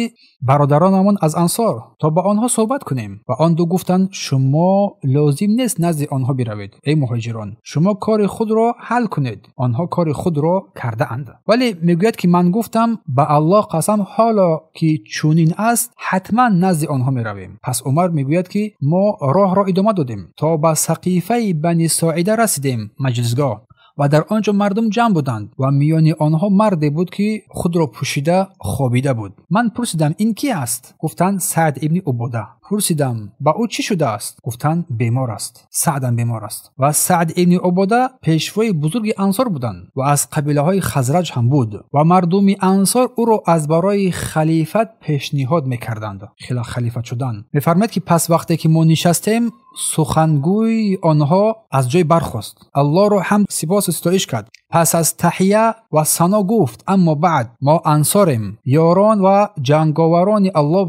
Speaker 1: برادرانمان از انصار تا با آنها صحبت کنیم. و آن دو گفتند شما لازم نیست نزد آنها بروید ای مهاجران، شما کار خود را حل کنید، آنها کار خود را کرده اند. ولی میگوید که من گفتم به الله قسم، حالا که چنین است حتما نزد آنها می رویم. پس عمر میگوید که ما راه را ادامه دادیم تا به سقیفه بنی ساعده رسیدیم، مجلسگاه، و در آنجا مردم جمع بودند و میان آنها مردی بود که خود را پوشیده خوابیده بود. من پرسیدم این کی است؟ گفتند سعد ابن عباده. Пурсидам ба ӯ чӣ шудааст? Гуфтанд бемор аст. Саъдам бемор аст. Ва Саъд ибни Убода пешвои бузурги Ансор буданд ва аз қабилаҳои Хазраҷ ҳам буд ва мардуми Ансор ӯро аз барои халифат пешниҳод мекарданд. Халифат шудан. Мефармояд ки пас вақте ки мо нишастем, сухангӯи онҳо аз ҷой бархост. Аллоҳро ҳамд сипосу ситоиш кард. Пас аз таҳия ва сано гуфт: аммо баъд, мо ансорем, ёрон ва ҷанговарони Аллоҳ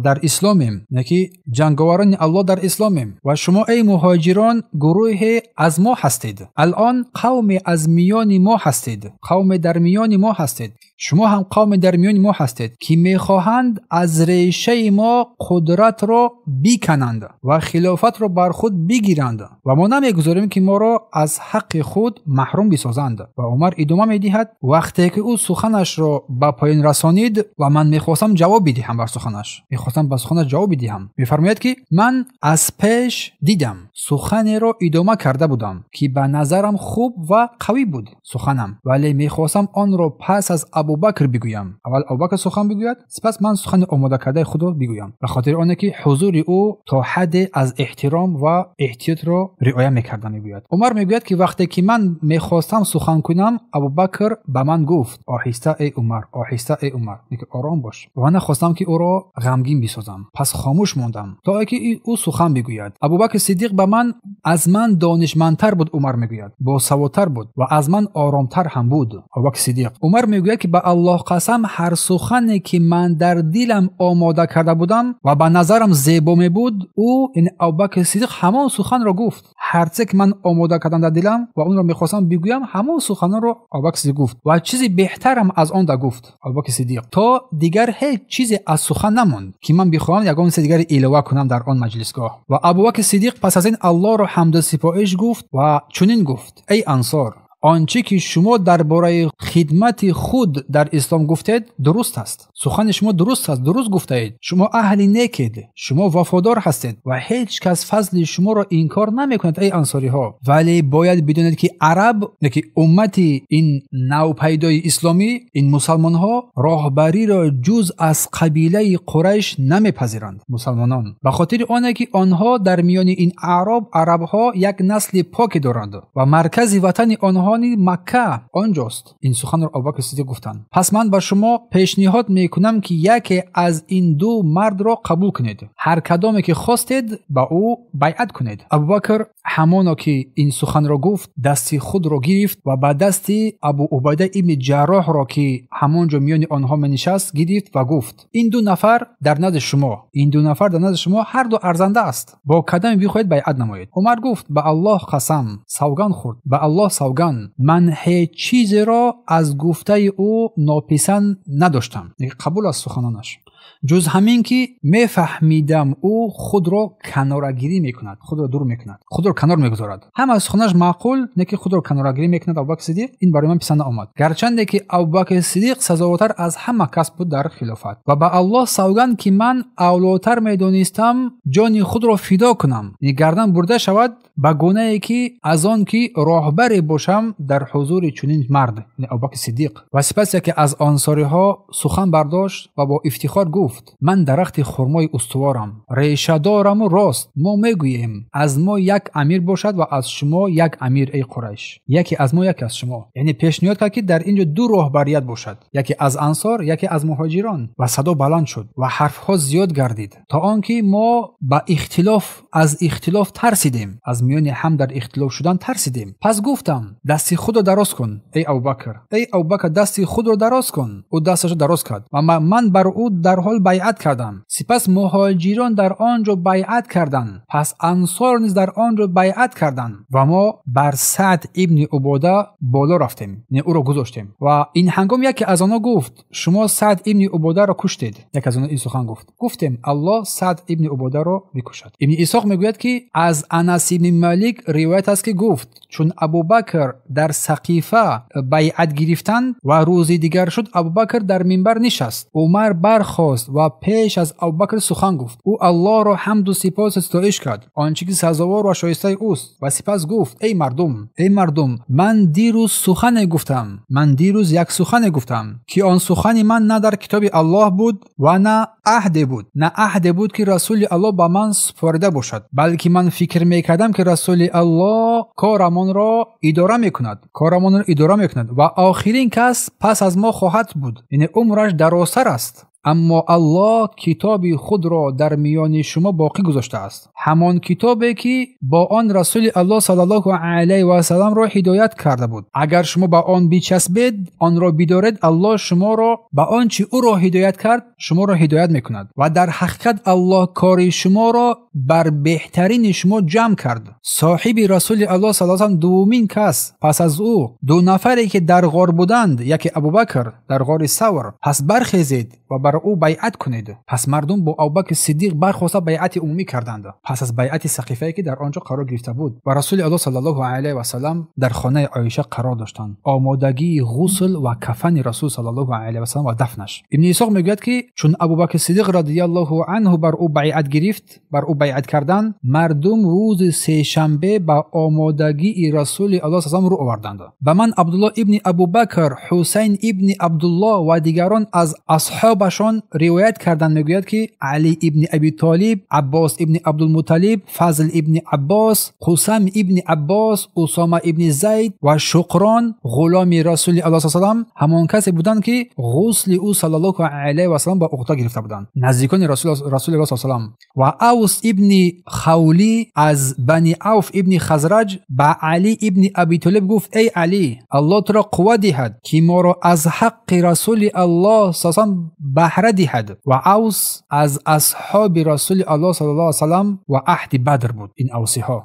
Speaker 1: дар исломем, яки ҷанговарони Аллоҳ дар исломем ва шумо эй муҳоҷирон гурӯҳе аз мо ҳастед. Алон қавме аз миёни мо ҳастед, қавме дар миёни мо ҳастед. Шумо ҳам қавме дар миёни мо ҳастед ки мехоҳанд аз решаи мо қудратро бикананд ва хилофатро бар худ бигиранд ва мо намегузорем ки моро аз ҳаққи худ маҳрум бисозанд. Ва Умар идома медиҳад: вақте ки ӯ суханашро ба поён расонид ва ман мехостам ҷавоб бидиҳам бар суханаш, мехостам ба суханаш ҷавоб бидиҳам, мефармояд ки ман аз пеш дидам суханеро идома карда будам ки ба назарам хуб ва қавӣ буд суханам, вале мехостам онро пас аз Абубакр бигӯям. Аввал Абубакр сухан бигӯяд, сипас ман сухани омода кардаи худро бигӯям, ба хотири оне ки ҳузури ӯ то ҳадде аз эҳтиром ва эҳтиётро риоя мекардам, мегӯяд. Умар мегӯяд ки вақте ки ман мехостам сухан кунам, Абубакр ба ман гуфт: оҳиста эй Умар, оҳиста эй Умар, ки ором бош. Ва нахостам ки ӯро ғамгин бисозам, пас хомӯш мондам то ки ӯ сухан бигӯяд. Абубакр Сиддиқ ба ман аз ман донишмандтар буд, Умар мегӯяд, босаводтар буд ва аз ман оромтар ҳам буд. Абубакр Сиддиқ. Умар мегӯяд ки ба Аллоҳ қасам, ҳар сухане ки ман дар дилам омода карда будам ва ба назарам зебо мебуд, ӯ яъне Абубакр Сиддиқ ҳамон суханро гуфт. Ҳарче ки ман омода кардам дар дилам ва онро мехостам бигӯям, ҳамон суханро Абубакр Сиддиқ гуфт ва чизи беҳтарам аз он да гуфт Абубакр Сиддиқ, то дигар ҳеҷ чизе аз сухан намонд ки ман бихоҳам ягон чизи дигаре илова кунам дар он маҷлисгоҳ. Ва Абубакр Сиддиқ пас аз ин Аллоҳро ҳамду сипоиш гуфт ва чунин гуфт: эй Ансор, он чӣ ки шумо дар бораи хидмати худ дар ислом гуфтед дуруст аст. Сухани шумо дуруст аст, дуруст гуфтаед. Шумо аҳли некед, шумо вафодор ҳастед ва ҳеҷ кас фазли шуморо инкор намекунад, эй ансориҳо. Вале бояд бидонед ки араб, ки уммати ин навпайдои исломӣ, ин мусалмонҳо роҳбариро ҷуз аз қабилаи Қурайш намепазиранд. Мусалмонон ба хотири оне ки онҳо дар миёни ин аъроб, арабҳо як насли поке доранд ва маркази ватани онҳо Макка онҷост. Ин суханро Абубакр Сиддиқ гуфтанд. Пас ман ба шумо пешниҳод мекунам ки яке аз ин ду мардро қабул кунед. Ҳар кадоме ки хостед ба ӯ байъат кунед. Абубакр ҳамоно ки ин суханро гуфт, дасти худро гирифт ва ба дасти Абу Убайда ибни Ҷарроҳро ки ҳамон ҷо миёни онҳо менишаст гирифт ва гуфт: ин ду нафар дар назди шумо, ин ду нафар дар назди шумо ҳар ду арзанда аст. Бо кадоме бихоҳед байъат намоед. Умар гуфт: ба Аллоҳ қасам, савган хӯрд, ба Аллоҳ савган, ман ҳеҷ чизеро аз гуфтаи ӯ нописанд надоштам, қабул аз суханонаш, ҷуз ҳамин ки мефаҳмидам ӯ худро канорагирӣ мекунад, худро дур мекунад, худро канор мегузорад. Ҳам аз суханаш маъқул, не ки худро канорагирӣ мекунад Абубакр Сиддиқ, ин барои ман писанд наомад. Гарчанде ки Абубакр Сиддиқ сазовортар аз ҳама кас буд дар хилофат ва ба Аллоҳ савганд ки ман авлотар медонистам ҷони худро фидо кунам, гардан бурда шавад ба гунае ки аз он ки роҳбаре бошам дар ҳузури чунин мард, яъне Абубакр Сиддиқ. Ва сипас яке аз ансориҳо сухан бардошт ва бо ифтихор гуфт: ман дарахти хурмои устуворам, решадораму рост. Мо мегӯем аз мо як амир бошад ва аз шумо як амир, эй Қурайш, яке аз мо, яке аз шумо. Яъне пешниҳод кард ки дар инҷо ду роҳбарият бошад, яке аз ансор, яке аз муҳоҷирон. Ва садо баланд шуд ва ҳарфҳо зиёд гардид то он ки мо ба ихтилоф, аз ихтилоф тарсидем, аз миёни ҳам дар ихтилоф шудан тарсидем. Пас гуфтам: дасти худро дароз кун, эй Абубакр, эй Абубакр, дасти худро дароз кун. Ӯ дасташро дароз кард ва ман бар ӯ дарҳол байъат кардам. Сипас муҳоҷирон дар он ҷо байъат карданд, пас ансор низ дар он ҷо байъат карданд ва мо бар Саъд ибни Убода боло рафтем, яъне ӯро гузоштем. Ва ин ҳангом яке аз онҳо гуфт: шумо Саъд ибни Убодаро куштед. Яке аз онҳо ин сухан гуфт. Гуфтем: Аллоҳ Саъд ибни Убодаро бикушад. Ибни Исоқ мегӯяд ки аз Анас ибни Малик ривоят аст ки гуфт: чун Абубакр дар Сақифа байъат гирифтанд ва рӯзи дигар шуд, Абубакр дар минбар нишаст. Умар бархост ва пеш аз Абубакр сухан гуфт. Ӯ Аллоҳро ҳамду сипос ситоиш кард, он чӣ ки сазовор ва шоистаи ӯст, ва сипас гуфт: эй мардум, эй мардум, ман дирӯз сухане гуфтам, ман дирӯз як сухане гуфтам, ки он сухани ман на дар китоби Аллоҳ буд ва на аҳде буд, на аҳде буд ки Расули Аллоҳ ба ман супорида бошад, балки ман фикр мекардам ки Расули Аллоҳ корамонро идора мекунад, корамонро идора мекунад ва охирин кас пас аз мо хоҳад буд, яъне умраш дарозтар аст. Аммо Аллоҳ китоби худро дар миёни шумо боқӣ гузоштааст, ҳамон китобе ки бо он Расули Аллоҳ саллаллоҳу алайҳи васалламро ҳидоят карда буд. Агар шумо ба он бичаспед, онро бидоред, Аллоҳ шуморо ба он чи ӯро ҳидоят кард, шуморо ҳидоят мекунад ва дар ҳақиқат Аллоҳ кори шуморо бар беҳтарини шумо ҷамъ кард. Соҳиби Расули Аллоҳ саллаллоҳу алайҳи васаллам дуввумин кас пас аз ӯ, ду нафаре ки дар ғор буданд, яке Абубакр дар ғори Савр. Пас бархезед ва бар ӯ байъат кунед. Пас мардум бо Абубакри Сиддиқ бархоста байъати умумӣ карданд, пас аз байъати сақифае ки дар он ҷо қарор гирифта буд. Ва Расули Аллоҳ саллаллоҳу алайҳи васаллам дар хонаи Оиша қарор доштанд. Омодагии ғусл ва кафани Расул саллаллоҳу алайҳи васаллам ва дафнаш. Ибни Исҳоқ мегӯяд ки чун Абубакри Сиддиқ радияллоҳу анҳу бар ӯ байъат гирифт, бар ӯ байъат кардан, мардум рӯзи сешанбе ба омодагии Расули Аллоҳ саллаллоҳу алайҳи васаллам рӯ оварданд. Ба ман Абдуллоҳ ибни Абубакр, Ҳусайн ибни Абдуллоҳ ва дигарон аз асҳобашон ривоят карданд. Мегӯяд ки Али ибни Аби Толиб, Аббос ибни Абдулмуталиб, Фазл ибни Аббос, Қусам ибни Аббос, Усома ибни Зайд ва Шуқрон ғуломи Расули Аллоҳ саллаллоҳу алайҳи васаллам ҳамон касе буданд ки ғусли ӯ саллаллоҳу алайҳи васаллам ба уҳда гирифта буданд, наздикони Расули Аллоҳ саллаллоҳу алайҳи васаллам. Ва Авс ибни Хавли аз Бани Авф ибни Хазраҷ ба Али ибни Аби Толиб гуфт: эй Али, Аллоҳ туро қувва диҳад ки моро аз ҳаққи Расули Аллоҳ саллаллоҳу алайҳи васаллам баҳра диҳад. Ва Авс аз асҳоби Расули Аллоҳ саллаллоҳу алайҳи васаллам ва аҳди Бадр буд. Ин авсиҳо.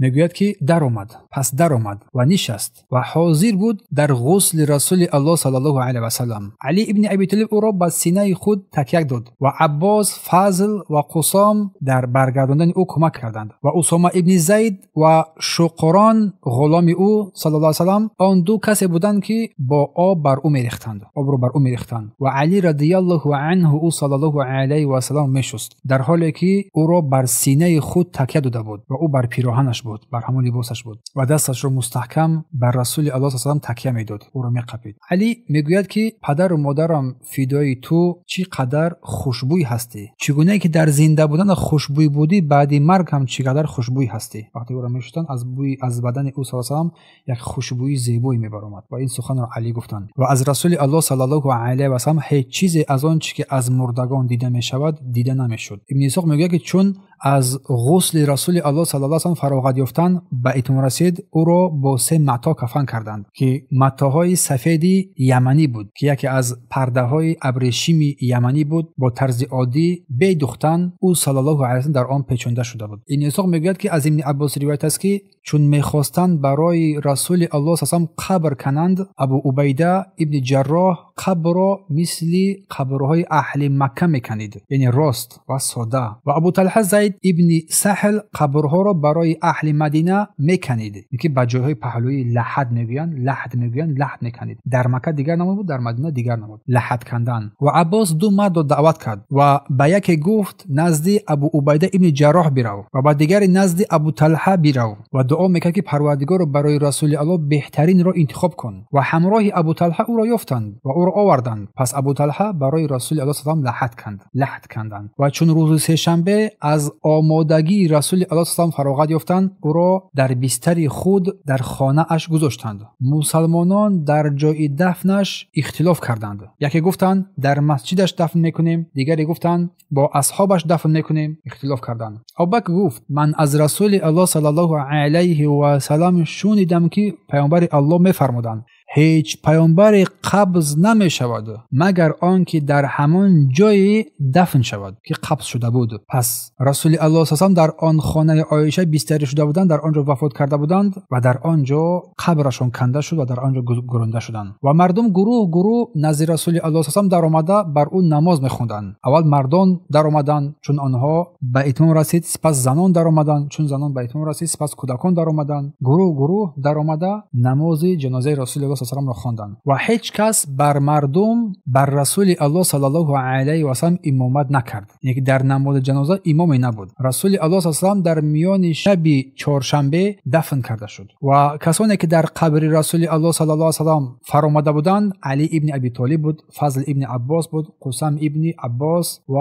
Speaker 1: Мегӯяд ки даромад, пас даромад ва нишаст ва ҳозир буд дар ғусли Расули Аллоҳ саллаллоҳу алайҳи васаллам. Али ибни Аби Толиб ӯро ба синаи худ такя дод ва Аббос, Фазл ва Қусом дар баргардондани ӯ кӯмак карданд ва Усома ибни Зайд ва Шуқрон ғуломи ӯ саллаллоҳу алайҳи васаллам он ду касе буданд ки бо об бар ӯ мерехтанд, обро бар ӯ мерехтанд. Ва Али радияллоҳу анҳу ӯ саллаллоҳу алайҳи васаллам мешуст, дар ҳоле ки ӯро бар синаи худ такя дода буд ва ӯ бар пироҳанаш буд, бар ҳамон либосаш буд ва дасташро мустаҳкам бар Расули Аллоҳ саллаллоҳу алайҳи васаллам такя медод, ӯро меқапид. Али мегӯяд ки падару модарам фидои ту, чӣ қадар хушбӯй ҳастӣ, чӣ гуна ки дар зинда будан хушбӯй будӣ, баъди марг ҳам чӣ қадар хушбӯй ҳастӣ. Вақте ӯро мешустанд, аз бӯи аз бадани ӯ саллаллоҳу алайҳи васаллам як хушбӯии зебое мебаромад. Ва ин суханро Али гуфтанд. Ва аз Расули Аллоҳ саллаллоҳу алайҳи васаллам ҳеҷ чизе аз он чӣ ки аз мурдагон дида мешавад дида намешуд. Ибни Исҳоқ мегӯяд ки чун аз ғусли Расули Аллоҳ саллаллоҳу алайҳи васаллам фароғат ёфтан ба итмом расид, ӯро бо се матоъ кафан карданд ки матоъҳои сафеди яманӣ буд, ки яке аз пардаҳои абрешими яманӣ буд, бо тарзи оддӣ бедухтан ӯ саллаллоҳу алайҳи васаллам дар он печонда шуда буд. Ибни Исҳоқ мегӯяд ки аз Ибни Аббос ривоят аст ки чун мехостанд барои Расули Аллоҳ саллаллоҳу алайҳи васаллам қабр кананд, Абу Убайда ибни Ҷарроҳ қабрро мисли қабрҳои аҳли Макка меканид, яъне рост ва сода. Ва Абу Талҳа Зайд ибни Саҳл қабрҳоро барои аҳли Мадина меканид, ки ба ҷойҳои паҳлӯи лаҳад мегӯянд, лаҳд мегӯянд, лаҳд меканид. Дар Макка дигар намуд буд, дар Мадина дигар намуд, лаҳад кандан. Ва Аббос ду мардро даъват кард ва ба яке гуфт: назди Абу Убайда ибни Ҷарроҳ бирав ва ба дигаре назди Абу Талҳа бирав. Ва дуо мекард ки Парвардигорро барои Расули Аллоҳ беҳтаринро интихоб кун. Ва ҳамроҳи Абу Талҳа ӯро ёфтанд ва ӯро оварданд. Пас Абу Талҳа барои Расули Аллоҳ саллаллоҳу алайҳи васаллам лаҳад канд, лаҳд канданд. Ва чун рӯзи сешанбе аз омодагии Расули Аллоҳ саллаллоҳу алайҳи васаллам фароғат ёфтанд, ӯро дар бистари худ дар хонааш гузоштанд. Мусалмонон дар ҷои дафнаш ихтилоф карданд. Яке гуфтанд дар масҷидаш дафн мекунем, дигаре гуфтанд бо асҳобаш дафн мекунем. Ихтилоф карданд. Абубакр гуфт: ман аз Расули Аллоҳ саллаллоҳу алайҳи васаллам шунидам ки паёмбари Аллоҳ мефармуданд: ҳеҷ паёмбаре қабз намешавад магар он ки дар ҳамон ҷое дафн шавад ки қабз шуда буд. Пас Расули Аллоҳ саллаллоҳу алайҳи васаллам дар он хонаи Оиша бистарӣ шуда буданд, дар он ҷо вафот карда буданд ва дар он ҷо қабрашон канда шуд ва дар он ҷо гӯронда шуданд. Ва мардум гурӯҳ гурӯҳ назди Расули Аллоҳ саллаллоҳу алайҳи васаллам даромада бар ӯ намоз мехонданд. Аввал мардон даромаданд, чун онҳо ба итмом расид, сипас занон даромаданд, чун занон ба итмом расид, сипас кӯдакон даромаданд. Гурӯҳ гурӯҳ даромада намози ҷанозаи Расули Аллоҳ صلی الله علیه و سلم را خواندند و هیچ کس بر مردم بر رسول الله صلی الله علیه و سلم امامت نکرد، یعنی در نماز جنازه امامی نبود. رسول الله صلی الله علیه و سلم در میان شب چهارشنبه دفن کرده شد و کسانی که در قبر رسول الله صلی الله علیه و سلم فرآمده بودند علی ابن ابی طالب بود، فضل ابن عباس بود، قسم ابن عباس و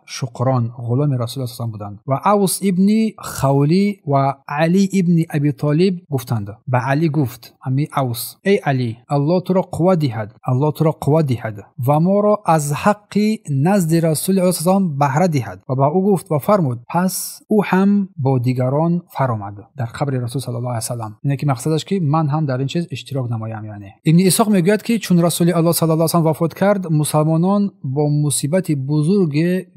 Speaker 1: شقران غلام رسول الله صلی الله علیه و سلم بودند و اوس ابن خولی و علی ابن ابی طالب گفتند. به علی گفت امی اوس: ای علی، الله تو را قوت دهد، الله تو را قوت دهد و ما را از حق نزد رسول الله صلی الله علیه و سلم بهره دهد. و به او گفت و فرمود. پس او هم با دیگران فرآمد در قبر رسول صلی الله علیه و سلم. اینه که مقصدش که من هم در این چیز اشتراک نمایم. یعنی ابن اسحاق میگوید که چون رسول الله صلی الله علیه و سلم وفات کرد، مسلمانان با مصیبت بزرگ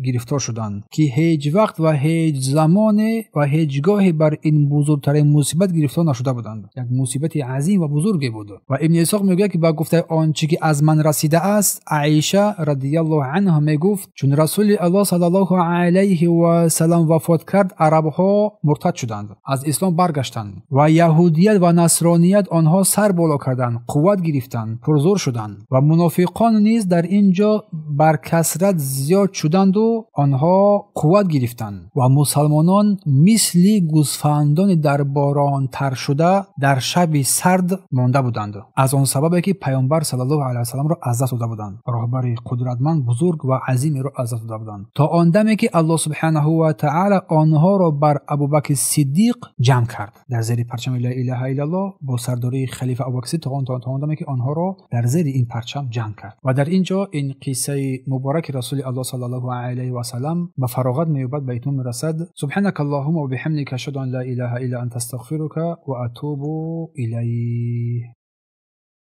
Speaker 1: گرفتار شدند که هیچ وقت و هیچ زمان و هیچگاهی بر این بزرگترین مصیبت گرفتار نشده بودند. یک مصیبت عظیم و بزرگی بود. و ابن اسحاق میگوید که با گفته آنچه که از من رسیده است، عایشه رضی الله عنها میگفت چون رسول الله صلی الله علیه و سلم وفات کرد، عربها مرتد شدند، از اسلام برگشتند و یهودیت و نصرانیت آنها سر بالا کردند، قوت گرفتند، پرزور شدند و منافقان نیز در اینجا بر کثرت زیاد شدند و آنها قوت گرفتند و مسلمانان مثل گوسفندان در باران تر شده در شب سرد مانده بودند، از آن سبب که پیامبر صلی الله علیه و سلم را از دست داده بودند، راهبر قدرتمند بزرگ و عظیمی را از دست داده بودند، تا آن دمی که الله سبحانه و تعالی آنها را بر ابوبکر صدیق جمع کرد در زیر پرچم لا اله الا الله با سرداری خلیفه ابوبکر صدیق، تا آن دمی که آنها را در زیر این پرچم جمع کرد. و در اینجا این قصه مبارک رسول الله صلی الله علیه و سلم به فراغت می‌یابد، به اتمام می‌رسد. سبحانك اللهم و بحمدک اشهد ان لا اله الا انت استغفرک و اتوب الیک.